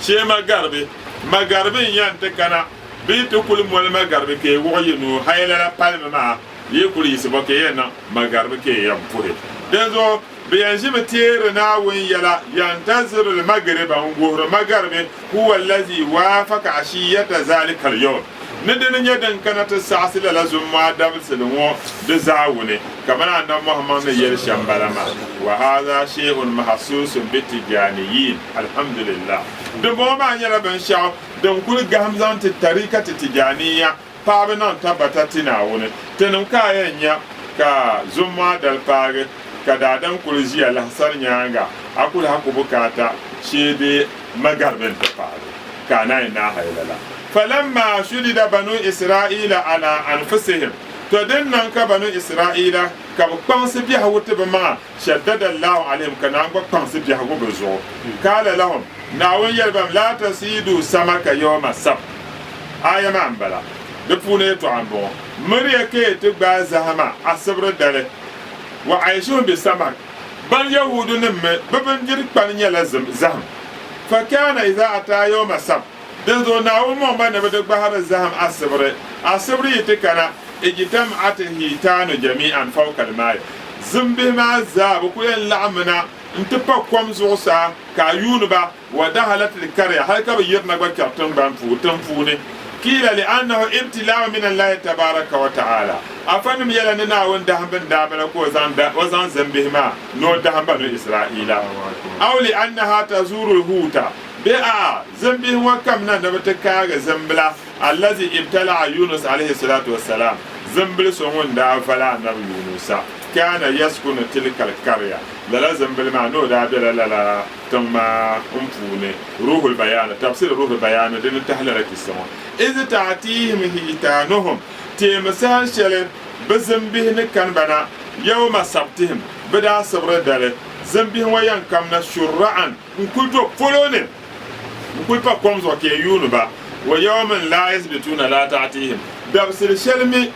Shee magaribi, magaribi n-yɛn ti kana bɛ yi ti kuli moli magaribi ka yi wuɣi yi nuu hali lala palimi maa yi kuli yiɣisi bɔ ka yi yɛn niŋ magaribi ka yi yɛn puhi. Dinzuɣu bɛ yɛn ʒimi teeri Naawuni yɛla, yantaziru l-magriba n-guhiri magaribi, huwa allazi waafaka ashiyata zalika al-yawm. Ni dini nyɛ din kana ti saɣisi lala zummɔɣu dabisili ŋɔ di zaawuni, kamani Annabi Muhammad ni yɛli shɛm bala maa, Wa haza shay'un mahsuusun bi Tijaaniyiin, alhamdulillah. Dimbɔŋɔ maa nyɛla binshɛɣu din kuli gahim zaŋ ti Tariqati Tijaaniya paɣaba niŋ tabbata ti Naawuni. Tinim ka a yɛn nya ka zummɔɣu dali paagi ka daadam kuli ʒiya lahisari nyaaŋa, a ku lahi ku bukaata shee bee magaribi n-ti paagi ka a naan yi naai hali lala. Falamma shudida banu Israaila ala anfusihim, tɔ din niŋ ka banu Israaila ka bɛ kpaŋsi biɛhigu ti bɛ maŋa, shaddada Allahu alayhim, ka Naawuni gba kpaŋsi biɛhigu bɛ zuɣu. Kaala lahum, Naawuni yɛli ba mi, laa tasiidu samaka yawma sabt, Aaya maa m-bala, di puuni yɛtɔɣa m-bɔŋɔ, Miriya ka yi ti gbaai zahama asibiri dali, wa aishuhum bi samak, Ban Yahuudunim mi bɛ bindiri kpani nyɛla zahim. Fa kaana iza ataa yawma sabt, Dinzuɣu Naawuni mɔŋ ba ni bɛ di gbahiri zahim asibiri. Asibiri yi ti kana, ijtama'at al-hiitaanu jami'an fawka al-maa'i, Zimbihi maa zaa bɛ kul yɛn laɣimmina nti pa kom zuɣusaa ka a yuuni ba, wa dahalat al-karya, hali ka bɛ yirina gba kpɛri tiŋgbani puuni, tiŋ puuni. Kiila li annahu ibtila'u min Allahi tabaraka wa ta'ala. Afanim yɛla ni Naawuni dahimbu n-daa bala ka o zaŋ zimbihi maa ni o dahim Banu Israaila. Aw li annaha tazuru l-huuta, bee a'a, zimbihi ŋɔ kamina ni bɛ ti kaagi zimbila allazi ibtala'a Yunus alayhi salatu wa salam, zimbili so ŋun daa vali Anabi Yunusa, kaana yaskunu tilka l-karya, lala zimbili maa ni o daa bela lala tiŋ maa n puuni, Ruhul Bayaan, Tafsir Ruhul Bayaan, di ni tahi lala kissa ŋɔ, Iz ta'tihim hiitanuhum, teemi saha shɛli bɛ zimbihi ni kani ba na, yawma sabtihim, bɛ daa sibiri dali, zimbihi ŋɔ yɛn kamina shurra'an, n-kuli do polo ni, n-kuli pa kom zuɣu ka yi yuuni ba, wa yawmin laa yasbituuna laa ta'tihim, dabisili shɛli mi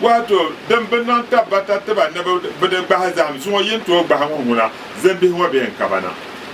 Wato din bi niŋ tabbata ti ba ni bɛ di gbahi zahim zuŋɔ yi ni tooi gbahi ŋɔ ŋuna, zimbihi ŋɔ bee n-ka ba na.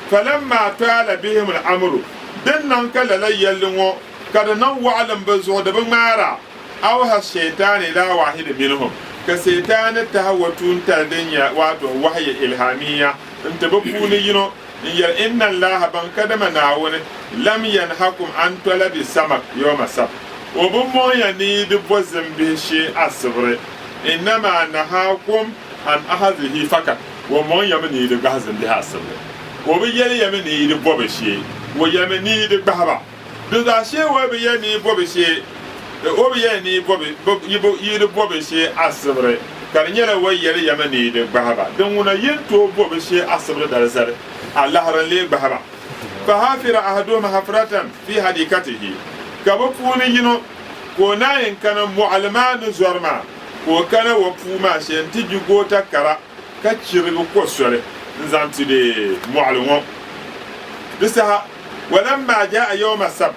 Falamma taala bihim al-amru, din niŋ ka lala yɛlli ŋɔ ka di niŋ waɣilim bɛ zuɣu di bi ŋmaara, awha shaytan ila wahid minhum, ka Seetaani tahi o tuuntali din nyɛ wato wahyi ilhamiya n-ti bɛ puuni yino n-yɛli, Inna Allaha ban kadama Naawuni lam yanhakum an talabi samak yawma sabt, O bi mɔŋ ya ni yi di bo zimbihi shee asibiri, innama nahaakum an ahazihi fakat, O mɔŋ ya mi ni yi di gbahi zimbihi asibiri. O bi yɛli ya mi ni yi di bo bi shee, O yɛlimi ni yi di gbahi ba. Di zaa shee o bi yɛli ni yi bo bi shee, o bi yɛli ni yi bo bi, yi di bo bi shee asibiri, ka di nyɛla o yɛli ya mi ni yi di gbahi ba. Din ŋuna yi ni tooi bo bi shee asibiri dali zali, alahiri n-lee gbahi ba. Fahafira ahaduhum hafratan fi hadikatihi, ka bɛ puuni yino ka o naayi n-kana mɔɣili maa ni zɔri maa, ka o kana o puu maa shee nti gbi goota kara ka chirigi ko soli n-zaŋ ti di mɔɣili ŋɔ. Di saha, walamma jaa yawma sabt,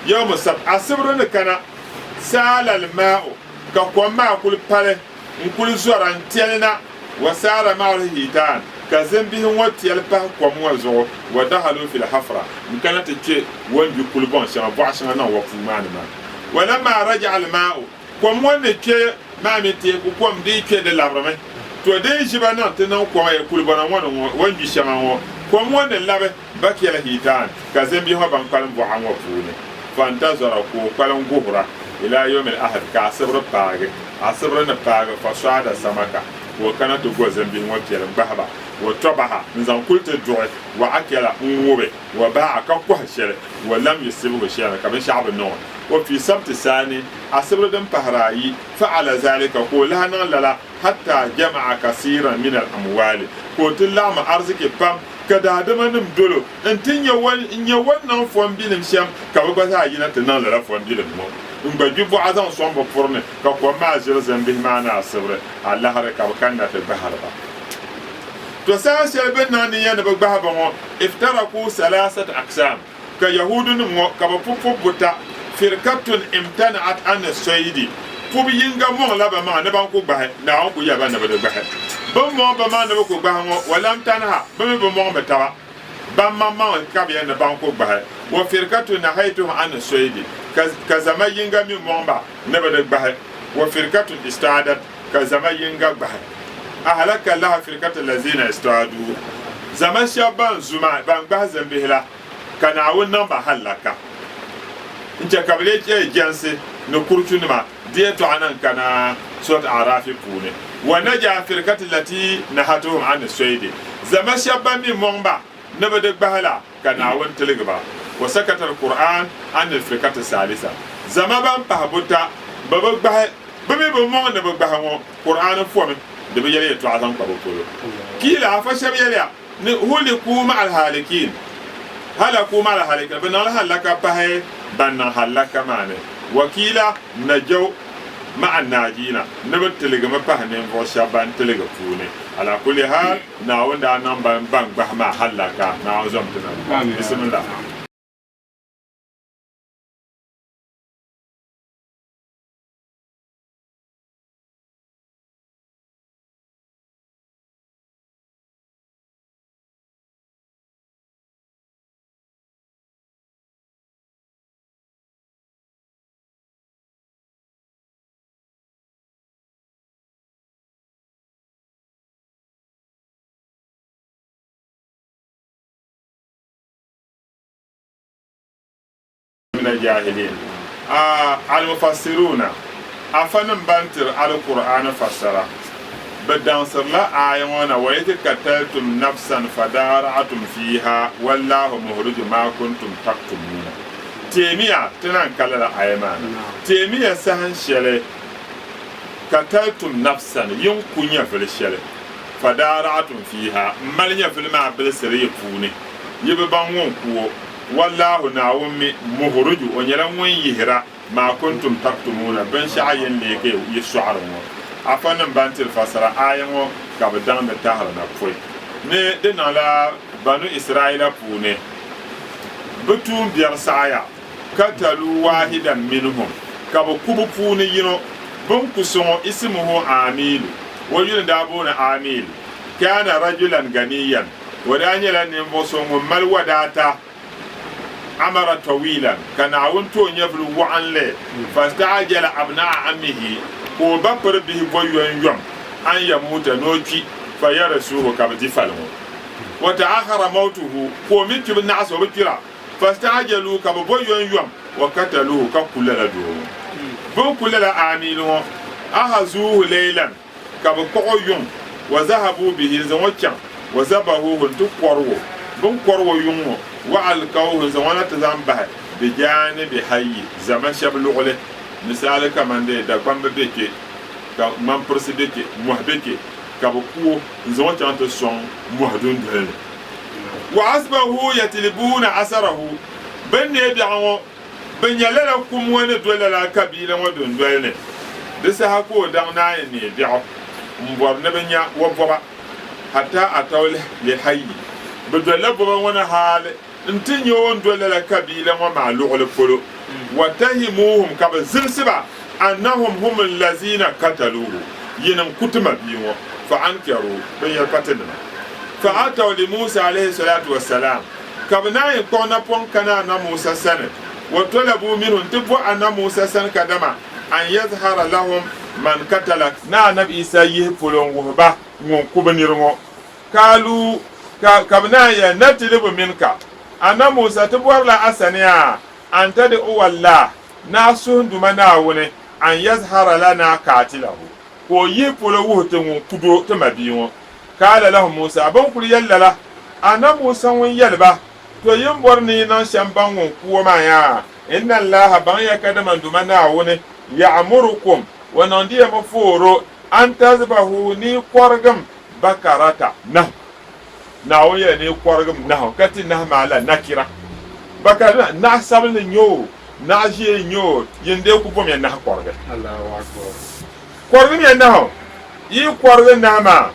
yawmu sabt, asibiri ni kana, saala al-maa'u, ka kom maa kuli pali n-kuli zɔra n-tɛli na, wa saara ma'ahu al-hiitaan, ka zimbihi ŋɔ tɛli pahi kom ŋɔ zuɣu, wa dahalu fil hafra, n-kana ti kpe o ni gbi kulibɔŋ shɛŋa, bɔɣa shɛŋa niŋ o puu maa ni maa. Walamma raja'a al-maa'u, kom ŋɔ ni kpe maa mi teeku kom di yi kpe di labirimi, to di yi ʒiba niŋ ti niŋ kom kulibɔna ŋɔ ni ŋɔ, o ni gbi shɛŋa ŋɔ, kom ŋɔ ni labi bakiyal hiitaan, ka zimbihi ŋɔ ban kpalim bɔɣa ŋɔ puuni, fantazara, ka o kpalim guhira, ilaa yawmil ahad, ka asibiri paagi, asibiri ni paagi, fasɔada samaka, ka o kana ti go zimbihi ŋɔ piɛli n-gbahi ba, wa tɔbaha, n-zaŋ kuli ti duɣi, wa akɛla, n-ŋubi, wa baa'a, ka kɔhi shɛli, wa lam yusibhu shay'an, ka binshɛɣu bi niŋ o. Wa fi sabti saani, asibiri din pahiri ayi, fa'ala zalika, ka o lahi niŋ lala, hatta jama'a kasiiran min al-amwaali, ka o ti laɣim ariziki pam, ka daadamanim dol o nti nya o n-nya o ni niŋ fɔnbilim shɛm, ka bɛ gba zaa yina ti niŋ lala fɔnbilim ŋɔ n-gba gbi bɔɣa zaŋ sɔŋ bɛ puri ni, ka kom maa ʒiri zimbihi maa ni asibiri, alahiri ka bɛ kanna ti gbahiri ba. To saha shɛli bɛ ni niŋ niya ni bɛ gbahi ba ŋɔ, iftaraku salasat aqsam, ka Yahuudunim ŋɔ ka bɛ pu pubu buta, firkatun imtana'at ani soyidi, pubu yiŋga mɔŋla bɛ maŋa ni ban ku gbahi, Naawuni ku yɛli ba ni bɛ di gbahi. Bɛ ni mɔŋ bɛ maŋa ni bɛ ku gbahi ŋɔ, wa lam tanha, bɛ mi bi mɔŋ bɛ taba, ban maŋmaŋ ka bɛ yɛli ni ban ku gbahi, wa firkatun nahaytuhum ani soyidi, ka zama yiŋga mi mɔŋ ba ni bɛ di gbahi, wa firkatun istaadat, ka zama yiŋga gbahi. Ahalaka Allahu firkata lazina istadu, zama shɛba ban zu maa, ban gbahi zimbihi la, ka Naawuni niŋ ba hallaka n-chɛ ka bɛ leei chɛ jɛnsi ni kuruchunima di yɛtɔɣa niŋ kana Surat A'rafi puuni. Wa naja firkati lati nahatuhum ani soyidi, zama shɛba ban mi mɔŋ ba ni bɛ di gbahi la, ka Naawuni tiligi ba. Wa sakata al-Qur'an anil firkati salisa, zama ban pahi buta bɛ bi gbahi, bɛ mi bi mɔŋ ni bɛ gbahi ŋɔ, Qur'aani fomi di bi yɛli yɛtɔɣa zaŋ kpa bɛ polo. Kiila afa shɛba yɛliya ni hulikuu ma'al halikiin, halakuu ma'al halikiin, bɛ niŋla hallaka pahi ban niŋ hallaka maa ni. Wa kiila najaw ma'an naajiina, ni bɛ tiligimi pahi ninvuɣ shɛba ban tiligi puuni. Ala kuli hal, Naawuni daa niŋ ban gbahi maa hallaka. Naawuni zom ti na. Bisimilah. Min al-jahilin. A Al-Mufassiruuna, Afa nim ban tiri Alkur'aani fassara, bɛ daŋsirila aaya ŋɔ na, Wa idh kataltum nafsan fadara'atum fiiha wallahu muhriju ma kuntum taktumuuna. Teemiya, ti naan ka lala aaya maa na. Teemiya sahan shɛli kataltum nafsan, yin ku nyɛvili shɛli, fadara'atum fiiha, m-mali nyɛvili maa bilisiri yi puuni, yi bi baŋ ŋun ku o. Wallahu, Naawuni mi, muhriju, o nyɛla ŋun yihira, maa kuntum taktumuuna, binshɛɣu yin leei ka yi sɔɣiri ŋɔ. Afanim ban tiri fasara aaya ŋɔ ka bɛ daŋdi tahiri na pɔi ni di niŋla Banu Israaila puuni bɛ tuumbiɛri saɣaya, katalu waahidan minhum, ka bɛ ku bɛ puuni yino, bɛ ni ku so ŋɔ, ismuhu Aamilu, o yuli n-daa booni Aamil, kaana rajulan ganiyan, O daa nyɛla ninvuɣ so ŋun mali wadaata, amara tawilan, ka Naawuni ti o nyɛvili waɣinli, fastaajala abnaa ammihi, ka o ba piri bihi bo yomyom, an yamuuta, ni o kpi, fayarisuuhu, ka bɛ di fali ŋɔ. Wa ta'akhara mawtuhu, ka o mi kpibu naɣisi, o bi kpira, fastaajaluu, ka bɛ bo yomyom, wa kataluuhu, ka ku lala doo ŋɔ. Bɛ ni ku lala Aamiil ŋɔ, ahazuuhu laylan, Ka bɛ kpuɣ o yuŋ, wa zahabuu bihi, n-zaŋ o chaŋ, wa zabahuuhu, nti kɔrig o. Bɛ ni kɔrig o yuŋ ŋɔ, wa alkawuhu, n-zaŋ o na ti zaŋ bahi bijaanibi hayyi, zama shɛb luɣili. Misaali kaman dee Dagbamba be kpe, ka ŋmampirisi be kpe, mɔhi be kpe, ka bɛ ku o n-zaŋ o chaŋ ti sɔŋ mɔhi dundoli ni. Wa asbahuu yatlibuuna asarahu, bɛ ni neei biɛɣu ŋɔ, Bɛ nya lala kum ŋɔ ni do lala kabiila ŋɔ dundoli ni. Di saha ka o daŋ naai n-neei biɛɣu m-bɔri ni bɛ nya o bɔba, hatta ataw li hayyi. Bɛ dolila bɔba ŋɔ ni hali nti nya o ni do lala kabiila ŋɔ maa luɣili polo. Watahimuuhum, ka bɛ zilisi ba, annahum hum allaziina kataluuhu, yinim ku ti ma bia ŋɔ, fa ankaru, bɛ yɛli pa tinima. Fa ataw li Musa alayhi salatu wa salam. Ka bɛ naan yi kpuɣi napɔŋ kana Annabi Musa sani, wa tɔlabuu minhu, nti bɔhi Annabi Musa sani kadama an yazhara lahum man katala, Ni Annabi Isa yihi polo n-wuhi ba ŋun ku bɛ niri ŋɔ. Kaaluu, ka ka bɛ naan yɛli, Natilibu minka, Annabi Musa, ti bɔrila a sani a, an tad'uwa Allah, ni a suhi n Duuma Naawuni, an yazhara lana kaatilahu, ka o yihi polo wuhi ti ŋun ku do ti mabia ŋɔ. Kaala lahum Musa, bɛ ni kuli yɛli lala, Annabi Musa ŋun yɛli ba, To yi ni bɔri ni yi niŋ shɛm baŋ ŋun ku o maa yaa, Inna Allaha, baŋya kadama n Duuma Naawuni, ya'murukum, o niŋdi ya mi fooro, an tazbahu, ni yi kɔrigim bakarata, nahu. Naawuni yɛli ni yi kɔrigim nahu, ka ti nahu maa la nakira. Bakara, naɣ sabinli n-nyɛ o, naɣ ʒee n-nyɛ o, yin dee ku bomya nahu kɔrigi. Kɔrigimiya nahu, yi yi kɔrigi nahu maa,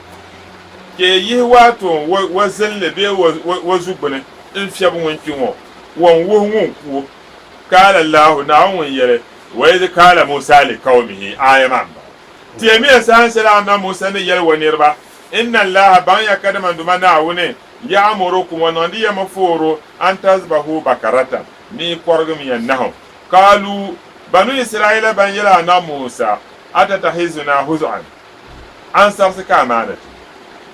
ka yi yihi waato wa zinli bee wa zu gbini n-fiɛbi ŋun kpi ŋɔ, wa n-wuhi ŋun ku o. Kaala Allahu, Naawuni ŋun yɛli, Wa idh kaala Musa li kawmihi, aaya maa m-bala. Teemiya saha shɛli Annabi Musa ni yɛli o niriba, Inna Allaha, baŋya kadama n Duuma Naawuni, ya'murukum, o niŋdi ya mi fooro, an tazbahu bakaratan, ni yi kɔrigimiya nahu. Kaaluu, Banu Israaila ban yɛli Annabi Musa, Atatahizuna huz'an? Ansarisi ka a maani ti.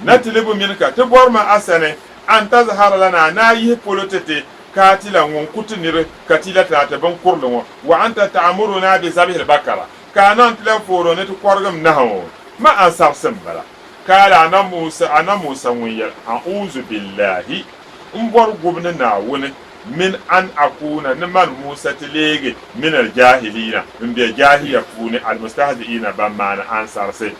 Natilibu mini ka ti bɔri ma a sani, an tazhara lana, ni a yihi polo ti ti, kaatila, ŋun ku ti niri, katilatana, ti binkurili ŋɔ, wa anta ta'muruna bi zabihil bakara, ka a niŋ ti la fooro ni ti kɔrigim nahu ŋɔ. Ma ansarisi m-bala. Kaala Annabi Musa, Annabi Musa ŋun yɛli, A'uuzu billahi, M bɔri gubu ni Naawuni. Min an akuuna, ni man Musa ti leegi min al-jahiliina, m-be jaahiya puuni, al-mustahzi'iina, ban maani ansarisi.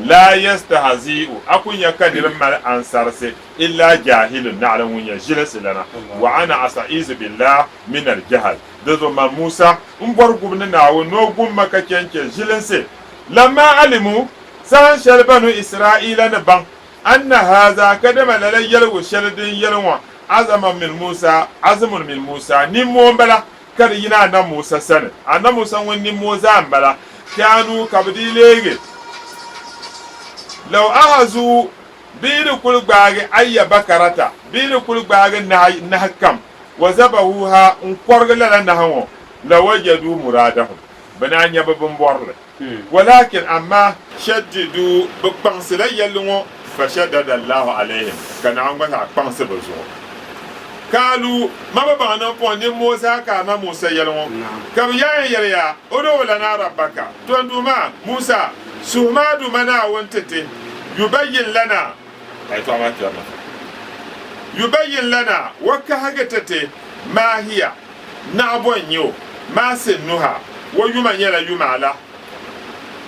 Laa yastahzi'u, a ku nya ka niri mali ansarisi, illaa jaahilun, naɣila ŋun nyɛ ʒilinsilana. Wa ana asta'iizu billah min al-jahl, di zuɣu man Musa, m bɔri gubu ni Naawuni ni o gum ma ka chɛ n-chɛ ʒilinsi. Lamma alimu, saha shɛli Banu Israaila ni baŋ Anna haza, kadama lala yɛligu shɛli din yɛli ŋɔ, azama min Musa, azmun min Musa, nimmoo m-bala ka di yina Annabi Musa sani, Annabi Musa ŋun nimmoo zaa m-bala, kaanuu ka bɛ dii leegi, law ahazuu, bɛ yi di kuli gbaagi ayya bakarata, bɛ yi di kuli gbaagi nahi, nahi kam, wa zabahuuha, n-kɔrigi lala nahi ŋɔ, lawajaduu muraadahum, bɛ naan nya bɛ bimbɔrili. Walakin, amaa, shaddiduu, bɛ kpaŋsila yɛlli ŋɔ, fashaddada Allahu alayhim, ka Naawuni gba zaa kpaŋsi bɛ zuɣu. Kaalu, Ma bi baŋ ni m puhi nimmoo zaa ka a ma Musa yɛli ŋɔ. Ka bɛ yɛn yɛli ya, Udu'u lana rabbaka, To n Duuma, Musa, suhim a Duuma Naawuni ti ti, yubayyin lana, a yɛtɔɣa maa kpɛrimi fa, yubayyin lana, o kahigi ti ti, maa hiya, naɣ bɔ n-nyɛ o, maa sinnuha, o yuma nyɛla yuma ala.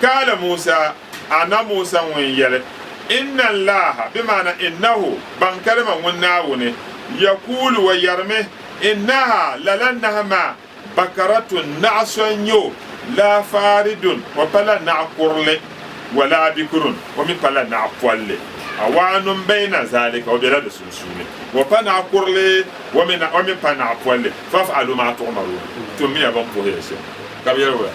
Kaala Musa, Ana Musa ŋun yɛli, Inna Allaha, bɛ maana innahu, ban kalima ŋun Naawuni, yakuulu o yɛrimi, innaha, lala nahi maa, bakaratun, naɣ so n-nyɛ o, laa faaridun, o pala naɣ kurili, walaa bikirun, o mi pala naɣ polli, awaanun bayna zaalika, o bela di sunsuuni, o pa naɣ kurili, o mi pa naɣ polli, faf'alu maa tuɣmaruun, tummiya bɛ ni puhi ya shɛm. Ka bɛ yɛli wula?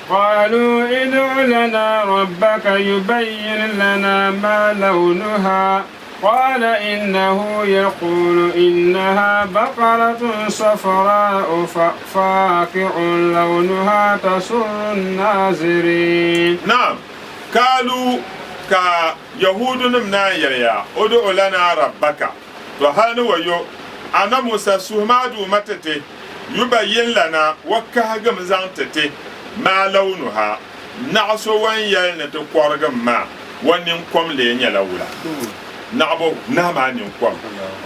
قالوا ادع لنا ربك يبين لنا ما لونها قال إنه يقول إنها بقرة صفراء فاقع لونها تسر الناظرين نعم قالوا ka yahuudunim naan yɛli ya ud'u lana rabbaka to hali ni wayo ana Musa suhim a Duuma ti ti yubayyin lana o kahigim zaŋ ti ti maa lawnuha, naɣ so o ni yɛli ni ti kɔrigim maa, o ninkom lee nyɛla wula? Naɣibo nahi maa ninkom.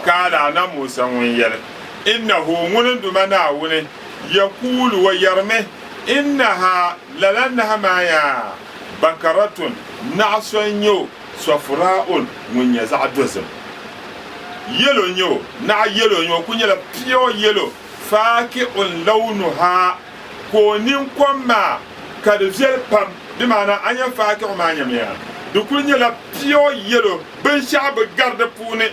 Kaala Ana Musa ŋun yɛli, Innahu, ŋuni n-Duuma Naawuni, yakuulu, o yɛrimi, Innaha, lala nahi maa yaa, bakaratun, naɣ so n-nyɛ o, Sɔfuraa'un ŋun nyɛ zaɣ dozim. Yɛlo n-nyɛ o, naɣ yɛlo n-nyɛ o, o kul nyɛla pure yɛlo, faaki'un lawnuha, ka o ninkom maa ka di viɛli pam, di maana a nya faaki'u maa nyamiya, di kul nyɛla pure yɛlo, binshɛɣu bi gari di puuni,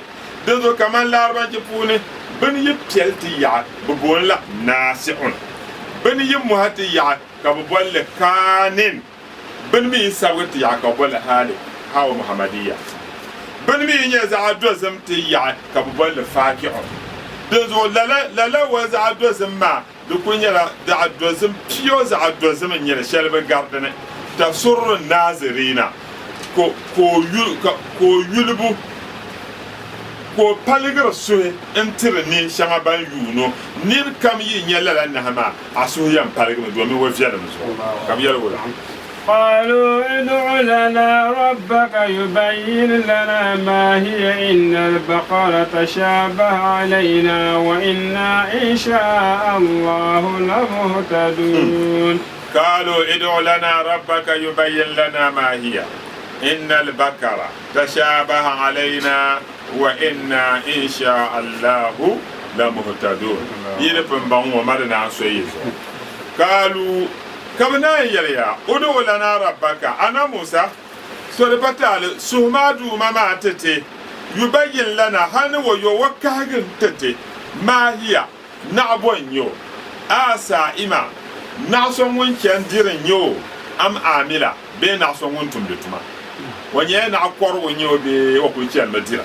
dinzuɣu kaman Laribanchi puuni bɛ ni yi piɛli ti yaɣi bɛ booni la naasi'un, bɛ ni yi muhi ti yaɣi ka bɛ boli li kaanin. Bini mi yi sabigi ti yaɣi ka bɛ boli li Haali, Hawa Muhammadiyya. Bini mi yi nyɛ zaɣ dozim ti yaɣi ka bɛ boli li Faaki'u. Dinzuɣu lala lala wa zaɣ dozim maa di kuli nyɛla zaɣ dozim pure zaɣ dozim n-nyɛ li shɛli bi gari dini. Tasurru Naaziriina ka ka o yulibu ka o paligiri suhi n-tiri nin shɛŋa ban yuun o. Nir kam yi nya lala nahi maa a suhu yɛn paligimi domin o viɛlim zuɣu ka bɛ yɛli wula? قالوا ادع لنا ربك يبين لنا ما هي إن البقرة تشابه علينا وإنا إن شاء الله لمهتدون قالوا ادع لنا ربك يبين لنا ما هي إن البقرة تشابه علينا وإنا إن شاء الله لمهتدون Yi ni pun baŋ ŋɔ ma di naan so yi zuɣu. Kaalu, ka bɛ naan yɛli ya, Udu'u lana rabbaka, A na Musa, so di pa taali, suhim a Duuma maa ti ti, yubayyin lana, hal ni o yo o kahigi ti ti, maa hiya, naɣ bo n-nyɛ o? A saa'ima, naɣ so ŋun chani diri n-nyɛ o, am aamila, bee naɣ so ŋun tumdi tuma? O nyɛla naɣ kɔrigu n-nyɛ o bee o kul chanimi dira?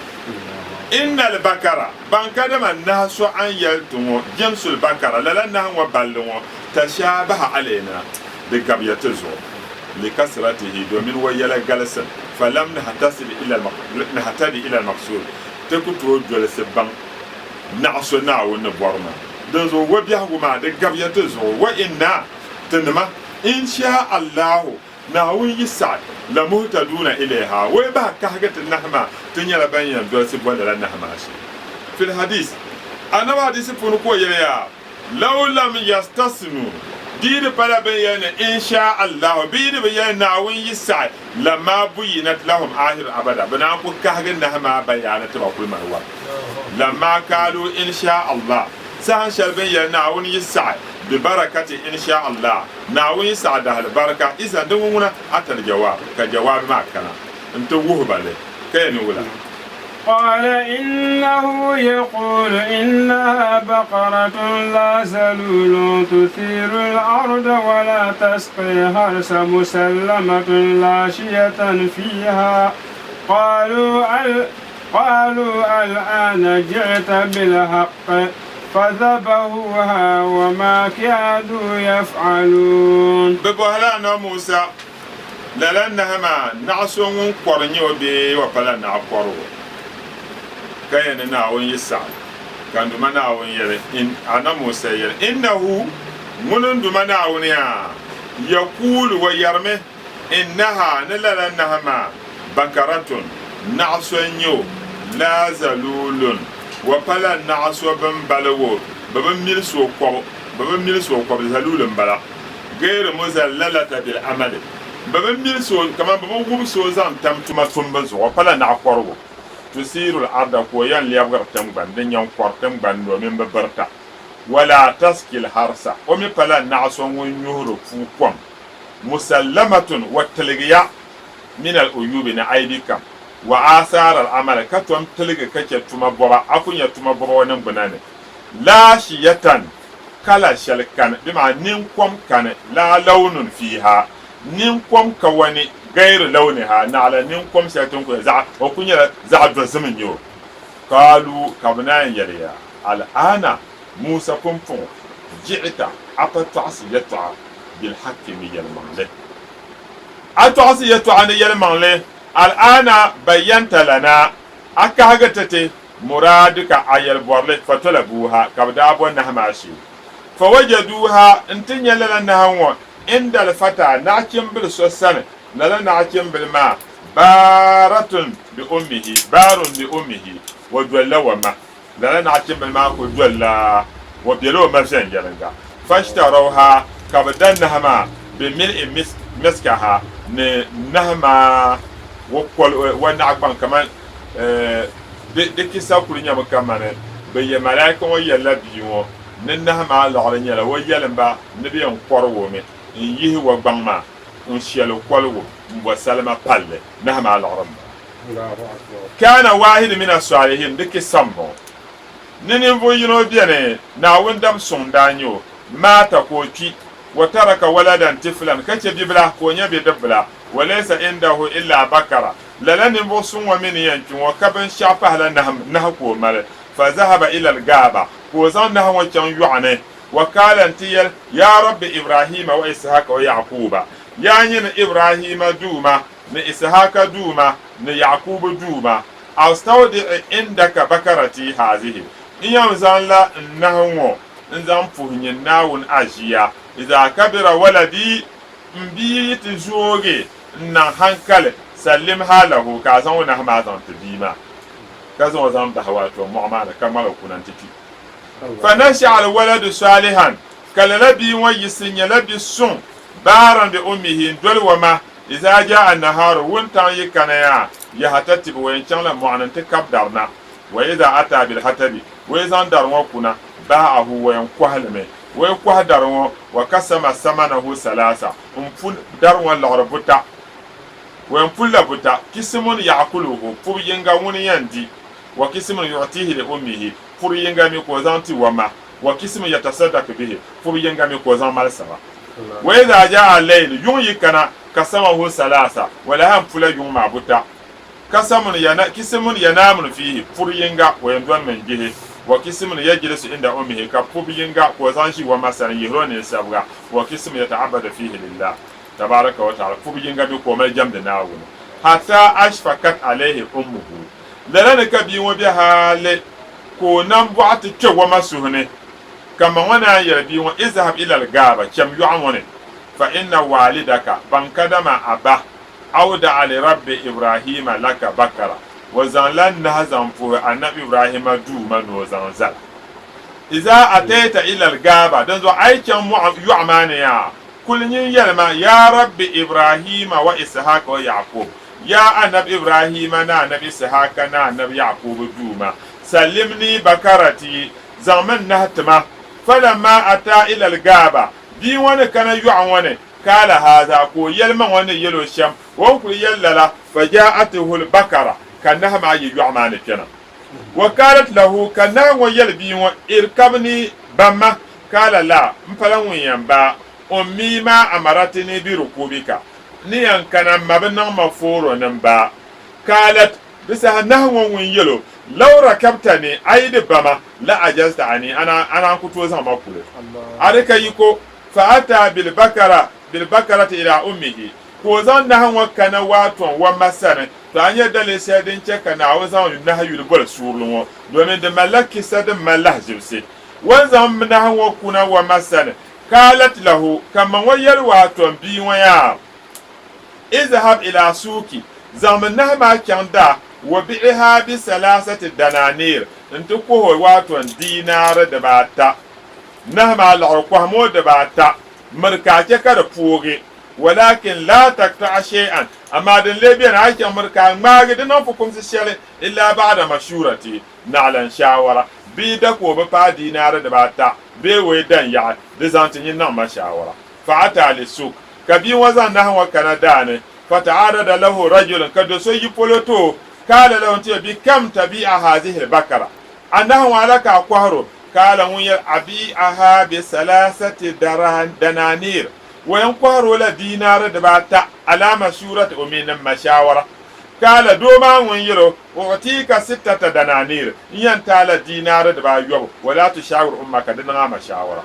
Inna al-bakara, ban kadama nahi so a ni yɛli ti ŋɔ, jinsul bakara, lala nahi ŋɔ balli ŋɔ, tashaabaha alaina, di gabiya ti zuɣu, likasratihi, domin o yɛla galisim, falam nahtadi ila al-maqsuud, ti ku tooi dolisi baŋ naɣ so Naawuni ni bɔri maa. Dinzuɣu o biɛhigu maa di gabiya ti zuɣu, wa inna, tinima, in shaa Allahu, Naawuni yi saɣi, lamuhtaduuna ilayha, o yi bahi kahigi ti nahi maa, ti nyɛla ban yɛn dolisi bɔ lala nahi maa shee. Fil hadiis, Anabi hadiisi puuni ka o yɛli ya, Law lam yastasnu, di yi di pala bɛ ni yɛli ni in shaa Allahu, bɛ yi di bi yɛli Naawuni yi saɣi, lamma buyinat lahum ahir abada, bɛ naan ku kahigi nahi maa bayaani ti ba kuli mali wari. Lamma kaalu in shaa Allah, saha shɛli bɛ ni yɛli Naawuni yi saɣi, bi barakati in shaa Allah, Naawuni yi saɣi dahali barika, izan di ŋun ŋuna atal jawaab, ka jawaabi maa kana n-ti wuhi ba li, ka yɛn ni wula? قال إنه يقول إنها بقرة لا زلول تثير الأرض ولا تسقي الحرث مسلمة لا شية فيها قالوا ال قالوا الآن جئت بالحق فذبحوها وما كادوا يفعلون. Bɛ bɔhila Anabi Musa, Lala nahi maa, naɣ so ŋun kɔri n-nyɛ o bee o pala naɣ kɔrigu? Ka yɛn ni Naawuni yi saɣi. Ka n Duuma Naawuni yɛli, In, Annabi Musa yɛli, Innahu, ŋuni n Duuma Naawuni yaa, yakuulu, o yɛrimi, Innaha, ni lala nahi maa, bakaratun, naɣ so n-nyɛ o, laa zaluulun, o pala naɣ so bɛn balig o, bɛ bi milisi o kɔbu, bɛ bi milisi o kɔbu, zaluul m-bala, gayri muzallalata bil amali, bɛ bi milisi o, kaman bɛ bi wubisi o zaŋ tam tuma tumbu zuɣu, o pala naɣ kɔrigu. Tusiirul arda ka o yɛn lɛbigiri tiŋgbani din yɛn kɔri tiŋgbani ni o mini bi birita. Wala taskil harsa o mi pala naɣ so ŋun nyuhiri puu kom. Musallamatun wa tiligiya minal uyubi ni aibi kam wa aasaaral amali ka tom tiligi ka chɛ tuma bɔba a ku nya tuma bɔba o niŋgbuna ni. Laa shiyatan kala shɛli kani bɛ maa ninkom kani laa lawnun fiiha Ninkom ka wani gayri lawniha, naɣila ninkom shɛli ti ni ku ya zaɣ o ku nyɛla zaɣ dozim n-nyɛ o. Qaalu, ka bɛ naan yɛli ya, Al-aana, Musa pumpɔŋɔ, ji'ita, a pa tɔɣisi yɛtɔɣa, bilhaqqi ni yɛlimaŋli. A tɔɣisi yɛtɔɣa ni yɛlimaŋli, Al-aana bayyanta lanaa, a kahigi ti ti, muraadika, a yɛlibɔrili, fatalabuuha, ka bɛ daa bo nahi maa shee. Fawajaduuha, n-ti nya lala nahi ŋɔ, indal fata, naɣichimbil so sani, lala naɣichimbil maa, baaratun bi ummihi, baarun bi ummihi, o dolila o ma, lala naɣichimbil maa kuli dolila o bela o ma viɛnyɛliŋga. Fashtarauha, ka bɛ da nahi maa, bi mil'i miskaha, ni nahi maa o kol, o naɣigbaŋ kaman di kisa kuli nyɛmi kamani bɛ yɛ malaika ŋɔ yɛlila bia ŋɔ ni nahi maa liɣiri nyɛla o yɛlim ba ni bɛ yɛn kɔrigi o mi n-yihi o gbaŋ maa n-shɛli koligu m-bo salima palli nahi maa liɣiri m-bala. Kana waahid mina salihin di kisa m-bɔŋɔ ni ninvuɣ yino beni Naawuni dab suŋ n-daa nyɛ o, maata ka o kpi, wa taraka waladan tiflan ka chɛ bibila ka o nyɛ bidibbila, wa laysa indahu illa bakara lala ninvuɣ suŋ ŋɔ mi ni yɛn kpi ŋɔ ka binshɛɣu pahila nahi nahi ka o mali, fa zahaba ila al-gaaba ka o zaŋ nahi ŋɔ chaŋ yɔɣu ni. Wa kaala nti yɛli, Yaa Rabbi Ibrahima wa Isihaka wa Ya'akuba, Yaa nyini Ibrahima Duuma ni Isihaka Duuma ni Ya'akubu Duuma, astawdi'i indaka bakarati hazihi, N yɛn zaŋ la n nahi ŋɔ n-zaŋ puhi nyin Naawuni aʒiya, iza kabira waladi, m bia yi ti zoogi n-niŋ hankali, sallimha lahu, ka a zaŋ o nahi maa zaŋ ti bia maa, ka zaŋ o zaŋ bahi waato mɔɣu maa ni, ka ŋmaligi kuna nti kpi. Fanasha'a alwaladu salihan, ka lala bia ŋɔ yiɣisi nyɛla bi suŋ, baaran bi ummihi, n-doli o ma, iza jaa annaharu, wuntaŋ yi kana yaa, yahtatibu, o yɛn chaŋla mɔɣu ni nti kab dari na, wa iza ataa bilhatabi, o yi zaŋ dari ŋɔ kuna, baa'ahu, o yɛn kɔhi li mi, o yi kɔhi dari ŋɔ, wa kasama samanahu salaasa, m-pu dari ŋɔ liɣiri buta, o yɛn puli la buta, kisimun ya'kuluhu, pubu yiŋga ŋuni yɛn di, wa kisimun yu'tihi li ummihi, Puri yiŋga mi ka o zaŋ ti o ma, wa kisimi yatasadaki bihi, puri yiŋga mi ka o zaŋ mali saba. Wa iza jaa layl, yuŋ yi kana, kasamahu salaasa, o lahi n-pula yuŋ maa buta. Kasamun yana, kisimun yanaamun fiihi, puri yiŋga o yɛn dɔnimi n-gbihi, wa kisimun yajilisu inda ummihi, ka pubu yiŋga ka o zaŋ ʒi o ma sani n-yihiri o ninsabga, wa kisimun yata'abadu fiihi lillah tabaaraka wa ta'ala, pubu yiŋga mi ka o mali jɛmdi Naawuni, hatta ashfakat alayhi ummuhu. Lala ni ka bia ŋɔ be hali ka o nambɔɣu ti kpe wama suhu ni, ka ma ŋɔ naan yɛli bia ŋɔ, Izhab ilal gaaba, cham yɔɣu ŋɔ ni, fa inna waalidaka, baŋ kadama a ba, awda'a li rabbi Ibrahima laka bakara, o zaŋla nahi zaŋ puhi Annabi Ibrahima Duuma ni o zaŋ zali. Iza atayta ilal gaaba, dinzuɣu a yi chaŋ mɔɣu yɔɣu maa ni yaa, kuli nyin yɛlima, Ya Rabbi Ibrahima wa Isihaka wa Ya'qub, Yaa Annabi Ibrahima ni Annabi Isihaka ni Annabi Ya'akubu Duuma, sallimnii bakarati, zaŋmi n nahi ti ma. Falammaa ataa ilal gaaba, bia ŋɔ ni kana yɔɣu ŋɔ ni, kaala haazaa, ka o yɛli ma ŋɔ ni yɛli o shɛm, o ni kuli yɛli lala, fajaa'atuhul bakara, ka nahi maa yi yɔɣu maa ni kpɛna. Wa kaalat lahu, ka nahi ŋɔ yɛli bia ŋɔ, irkabnii, ba ma, kaala laa, m pala ŋun yɛn ba a, ummii maa amaratnii bi rukubika, Ni yɛn kana m ma bi niŋ ma fooro ni m ba. Kaalat, di saha nahi ŋɔ ŋun yɛl o, Law rakabtani, a yi di ba ma, la ajazta ani, a naan ku tooi zaŋ ma kuli. A di ka yiko, fa ataa bilbakarati ila ummihi. Ka o zaŋ nahu ŋɔ kana waaton wa ma sani. To a nya daliri shɛli din chɛ ka Naawuni zaŋ nahu yuli boli suurili ŋɔ, domin di malila kisa din mali lahiʒibisi. O ni zaŋ nahu ŋɔ kuna wa ma sani, Kaalat lahu, ka ma ŋɔ yɛli waaton bia ŋɔ yaa, Izhab ila suuki, zaŋmi nahu maa chaŋ daa, wa bi'iha bi salasati danaaniir, nti kuhi o waaton diinaari dibaata. Nahu maa liɣiri kɔhimi o dibaata, miri ka a chɛ ka di poogi. Walakin laa takta'a shay'an, amaa din lee beni, a yi chaŋ miri ka a ŋmaagi di niŋ fukumsi shɛli illaa ba'da mashurati, naɣila n shaawara. Bɛ yi da ka o bi paai diinaari dibaata bee o yi da n-yaɣi, di zaŋ ti nyin niŋ ma shaawara. Fa'ataa li-suk, ka bia ŋɔ zaŋ nahu ŋɔ kana daa ni, fata'arada lahu rajulun, ka do so yi polo ti o, kaala lahu n-ti o, Bikam tabi'a haazihil bakara? A nahu ŋɔ ala ka a kɔhir o? Kaala ŋun yɛli, Abi'aha bi salasati danaaniir. O yɛn kɔhir o la diinaari dibaata alaa mashurati ummi ni m ma shaawara. Kaala doo maa ŋun yɛl o, U'tiika sittata danaaniir, n yɛn ti a la diinaari dibaayɔbu, walaa tushaawir ummaka, di niŋ a ma shaawara.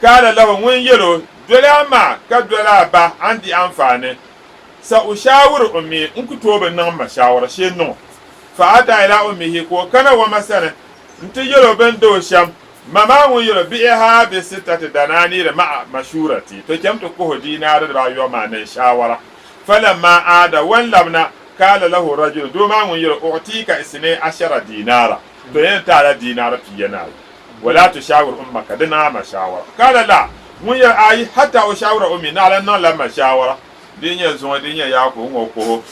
Kaala lahu ŋun yɛl o, Doli a ma ka doli a ba, a ni di anfaani. Sa ushaawir ummi, n ku tooi bi niŋ m ma shaawara shee niŋ o. Fa ataa ilaa ummihi, ka o kana o ma sani nti yɛl o bɛ ni di o shɛm. Ma maa ŋun yɛl o, Bi'iha bi sittati danaaniir ma'a mashurati, to cham ti kuhi o diinaari dibaayɔbu maa ni n shaawara. Falamma aada, o ni labina, kaala lahu rajulu, doo maa ŋun yɛl o, U'tiika isnay ashara diinaara, to yɛn ti a la diinaari pia ni ayi. Wala tushawir ummaka, di niŋ a ma shaawara. Kaala la, ŋun yɛli, Ayi, hatta ushawira ummi, naɣila n niŋ la m ma shaawara. Di nyɛ zuŋɔ, di nyɛ yaa ka o ŋɔ kuhi.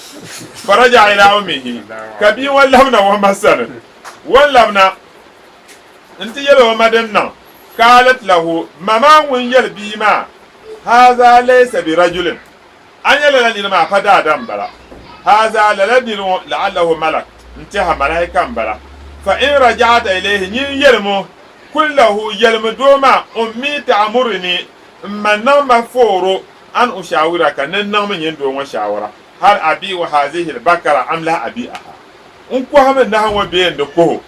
Faraja'a ila ummihi, ka bia ŋɔ labina o ma sani. O ni labina nti yɛli o ma din niŋ. Kaalat lahu, ma maa ŋun yɛli bia maa, Haza laysa bi rajulin, a nya lala niri maa pa daadam m-bala. Haza, lala niri ŋɔ, la'allahu malak, n-tɛha malaika m-bala. Fa in raja'ata ilayhi, nyin yɛlim o, kul lahu, yɛlimi doo maa, ummi ta'amurini, m ma niŋ ma fooro, an ushawiraka, ni n niŋmi nyin doo ŋɔ shaawara, hal abi'u hazihi al-bakara am la abi'aha, n kɔhimi nahu ŋɔ bee n di kuhi o?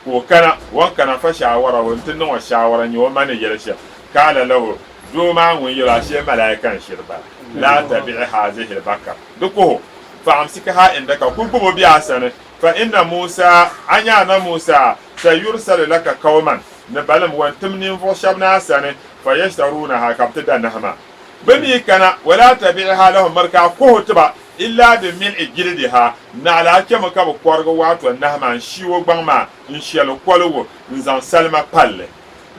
Ka o kana, o ni kana fa shaawarahu, nti niŋ o shaawara n-nyɛ o ma ni yɛli shɛm. Kaala lahu, doo maa ŋun yɛl o, ashee malaika n-shiri bala, laa tabi'i hazihi al-bakar, di kuhi o, fa amsikha indaka, kul gbubi o be a sani, fa inna Musa, a nya a na Musa, sayursalu laka qawman, ni balim wan tim ninvuɣ shɛba na a sani, fa yashtarunaha, ka bɛ ti da nahu maa. Bɛ mi kana, wala tabi'iha lahum, miri ka a kuhi o ti ba, illaa bi mil'i jildiha, naɣila a chɛmi ka bɛ kɔrigi waato nahu maa n-shi o gbaŋ maa n-shɛli koligu n-zaŋ salima pal li.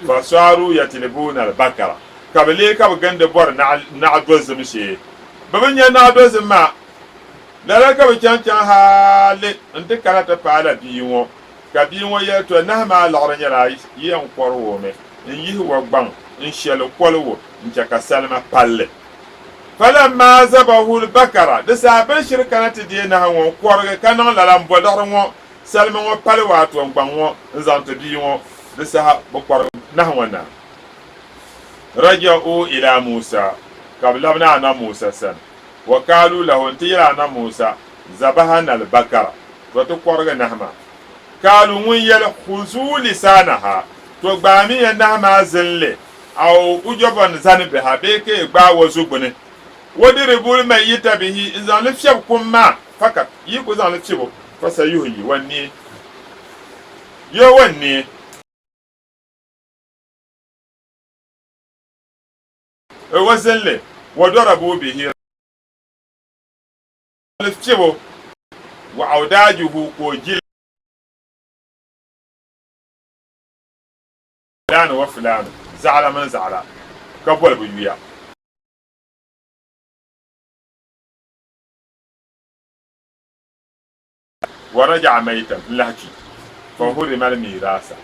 Fasaaru yatlibuuna al-bakara, ka bɛ lee ka bɛ gindi bɔri naɣ dozim shee. Bɛ bi nya naɣ dozim maa. Lala ka bɛ chaŋ chaŋ hali nti kana ti paai la bia ŋɔ. Ka bia ŋɔ yɛli, Tɔ, nahu maa liɣiri nyɛla yi yɛn kɔrigi o mi n-yihi o gbaŋ n-shɛli koligu n-chɛ ka salima pal li. Falammaa zabahu l-bakara, di saha bɛ ni shiri kana ti deei nahu ŋɔ n-kɔrigi ka niŋ lala m-bo liɣiri ŋɔ salima ŋɔ pali waato n-gbaŋ ŋɔ n-zaŋ ti bia ŋɔ, di saha bɛ kɔrigi nahu ŋɔ naai. Raja'u ila Musa, ka bɛ labina Anabi Musa sani, wa kaalu lahu, nti yɛli Anabi Musa, Zabahana l-bakara, to ti kɔrigi nahu maa. Kaalu ŋun yɛli, Khuzuu lisaanaha, to gbaamiya nahu maa zinli, aw ujɔbɔn zani biha bee ka yi gbaai o zugbuni. Wadribul mayyita bihi, n-zaŋ li fiɛbi kum maa, fakat, yi ku zaŋ li fiɛb o, fasayuhyi, wan neei. Yo wan neei. O zinli, wadɔrabu bihi, li fiɛb o, wa awdaajuhu, ka o jili. Fulani wa fulani, zaɣila mini zaɣila, ka boli bɛ yuya. Wa raja'a mayitan, n-lahi kpi, fa hurima al-mirasa.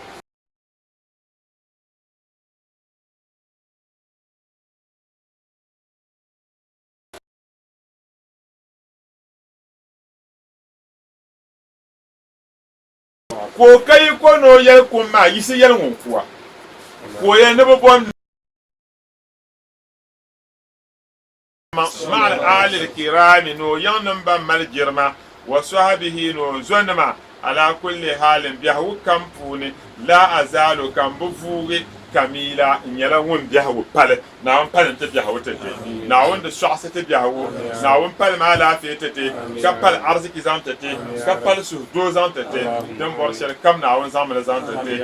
Ka o ka yiko ni o yɛli kum maa, Yisi yɛli ŋun ku a. Ka o yɛli ni bɛ bom ma'al aalil kiraami, ni o yiŋnim ban mali jirima, wa sɔhabihi, ni o zonima, alaa kulli haalin, biɛhigu kam puuni, laa azaalu, ka m bi vuugi. Kamila n nyɛla ŋun biɛhigu pali. Naawuni pali n-ti biɛhigu ti ti. Naawuni di sɔɣisi ti biɛhigu. Naawuni pali ma alaafee ti ti, ka pali ariziki zaŋ ti ti, ka pali suhudoo zaŋ ti ti. Din bɔri shɛli kam Naawuni zaŋmi li zaŋ ti ti.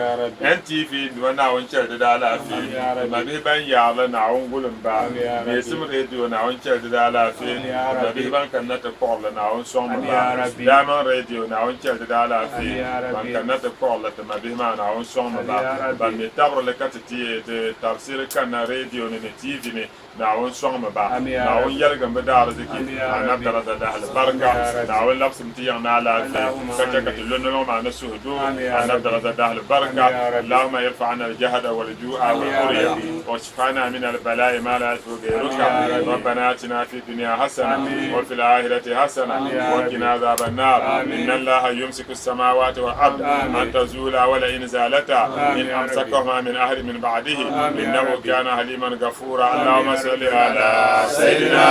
NTV nima Naawuni chɛli di daalaafee. Ti mabihi ban yaari li Naawuni gulim ba. Neesim Radio Naawuni chɛli di daalaafee. Ti mabihi ban kanna ti kpuɣiri li Naawuni sɔŋmi ba. Diamond Radio Naawuni chɛli di daalaafee. Ban kanna ti kpuɣiri li ti mabihi maa Naawuni sɔŋmi ba. Ban mi tabiri li ka ti ti ti tabisiri kanna radio ni ni TV ni Naawuni sɔŋmi ba. Naawuni yɛligim bɛ daariziki Anab daraja dahali barika. Naawuni labsim ti yiŋ ni alaafee ka chɛ ka ti lo nolɔŋ maa ni suhudoo Anab daraja dahali barika. Allahumma irfa anna al-jahda wal-ju'a wal-urya wakshif anna min al-bala'i ma la yashfu ghayruka. Rabbana atina fi dunya hasana wa fil akhirati hasana wa qina adhaban nar. Inna Allaha yumsiku as-samawati wal-ard an tazula wa la in zalata in amsakahuma min ahadin min ba'dihi innahu kana haliman ghafura. Allahumma salli ala sayyidina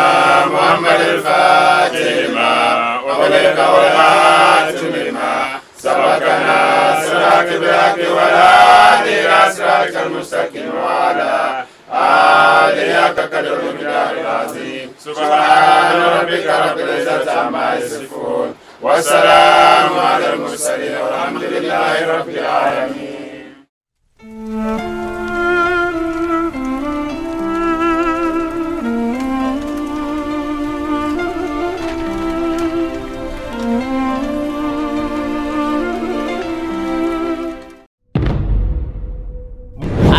Muhammad al-Fatih lima ughliqa wal khatim lima sabaqa nasiril bil-haqqi wal hadi ila siratikal mustaqim wa ala alihi haqqa qadrihi wa miqdarihi al-azim. Subhana rabbika rabbil izzati amma yasifun wa salamun ala al-mursalin walhamdulillahi rabbil alamin.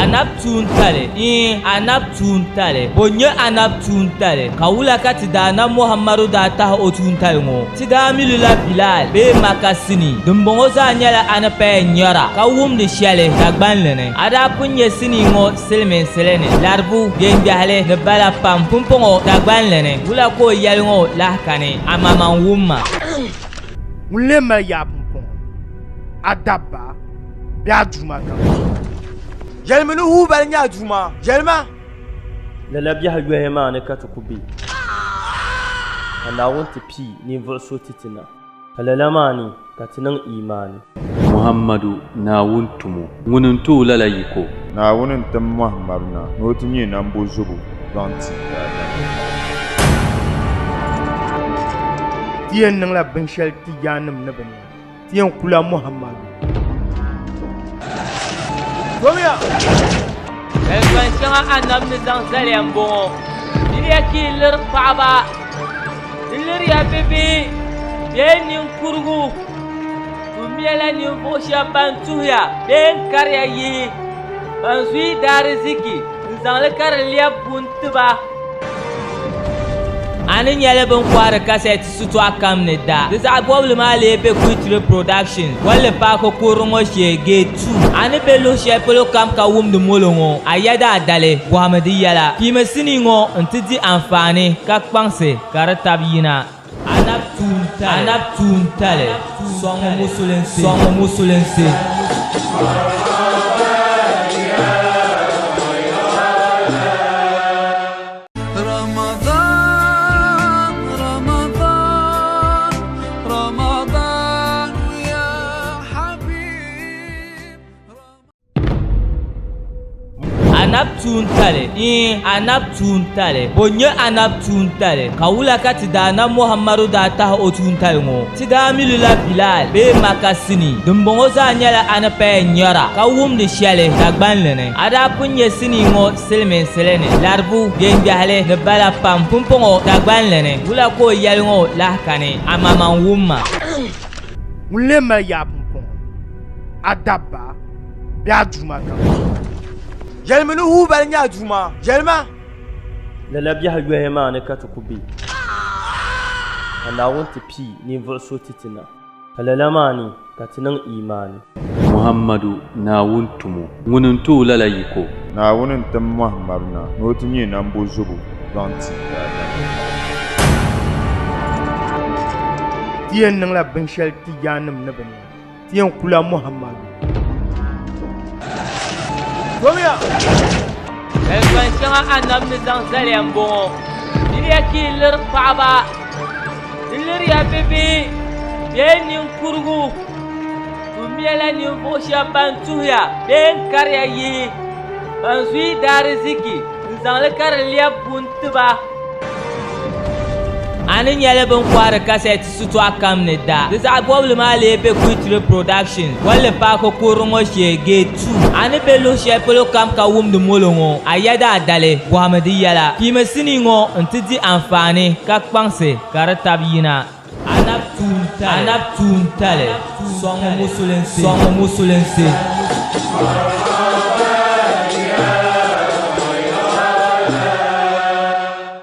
Anab tuuntali, iin anab tuuntali. Bo n-nyɛ anab tuuntali? Ka wula ka ti Daanab Muhammadu daa tahi o tuuntali ŋɔ? Ti daa mi li la Bilal bee Maka sinii. Dimbɔŋɔ zaa nyɛla a ni paya nyara ka wumdi shɛli Dagbanli ni. A daa pun nyɛ sinii ŋɔ silimiinsili ni, laribu, biɛŋgbɛhili ni bala pam. Pumpɔŋɔ Dagbanli ni, wula ka o yɛli ŋɔ lahi kani? Amaman wumma. Ŋun lee mali yaa pumpɔŋɔ? A dabba bee a duuma kam? Yɛlimi ni Hubal nyɛ a duuma, yɛlima! Lala biɛhi yohi maa ni ka ti ku be, ka Naawuni ti pii ninvuɣ so ti ti na, ka lala maa ni ka ti niŋ iimaani. Muhammadu, Naawuni tumo, ŋuni n-ti o lala yiko. Naawuni n-tim Muhammadu na ni o ti nyɛ nambozubo zaŋ ti daadama. Ti yɛn niŋla binshɛli ti yaannim ni bi nya. Ti yɛn kula Muhammadu. Domiya! Kaliban shɛŋa Annabi ni zaŋ zali ya m-bɔŋɔ, Diriya ka yi liri paɣaba, di liriya bibihi bee niŋkurugu, tumiyala ninvuɣ shɛba ban tuhiya bee n-kariya yihi, ban zuyi daariziki n-zaŋ li ka di lɛbi buni ti ba. A ni nyɛli bɛ ni kɔhiri kasɛti sitɔɣu kam ni da, di zaɣ bɔbili maa lee be Kuitiri Productions bolli paaki kurili ŋɔ shee, Gate 2. A ni be luɣ shɛli polo kam ka wumdi molo ŋɔ, a yɛda a dali, bɔhimi di yɛla. Piimi sinii ŋɔ nti di anfaani ka kpaŋsi ka di tab yina. Anab tuuntali, sɔŋmi musulinsi. Ramadan, Ramadan, Ramadan ya Habib. Anab tuuntali, iin anab tuuntali. Bo n-nyɛ anab tuuntali? Ka wula ka ti Daanab Muhammadu daa tahi o tuuntali ŋɔ? Ti daa mi li la Bilal bee Maka sinii. Dimbɔŋɔ zaa nyɛla a ni paya nyara ka wumdi shɛli Dagbanli ni. A daa pun nyɛ sinii ŋɔ silimiinsili ni, laribu, biɛŋgbɛhili ni bala pam. Pumpɔŋɔ Dagbanli ni, wula ka o yɛli ŋɔ lahi kani? Amaman wumma. Ŋun lee mali yaa pumpɔŋɔ? A dabba bee a duuma kam? Yɛlimi ni Hubal nyɛ a duuma, yɛlima! Lala biɛhi yohi maa ni ka ti ku be, ka Naawuni ti pii ninvuɣ so ti ti na, ka lala maa ni ka ti niŋ iimaani. Muhammadu, Naawuni tumo, ŋuni n-ti o lala yiko. Naawuni n-tim Muhammadu na ni o ti nyɛ nambozubo zaŋ ti daadama. Ti yɛn niŋla binshɛli ti yaannim ni bi nya. Ti yɛn kula Muhammadu. Domiya! Kaliban shɛŋa Annabi ni zaŋ zali ya m-bɔŋɔ, Diriya ka yi liri paɣaba, di liriya bibihi bee niŋkurugu, tumiyala ninvuɣ shɛba ban tuhiya bee n-kariya yihi. Ban zuyi daariziki n-zaŋ li ka di lɛbi buni ti ba. A ni nyɛli bɛ ni kɔhiri kasɛti sitɔɣu kam ni da, di zaɣ bɔbili maa lee be Kuitiri Productions bolli paaki kurili ŋɔ shee, Gate 2. A ni be luɣ shɛli polo kam ka wumdi molo ŋɔ, a yɛda a dali, bɔhimi di yɛla. Piimi sinii ŋɔ nti di anfaani ka kpaŋsi ka di tab yina. Anab tuuntali. Anab tuuntali. Sɔŋmi musulinsi. Sɔŋmi musulinsi.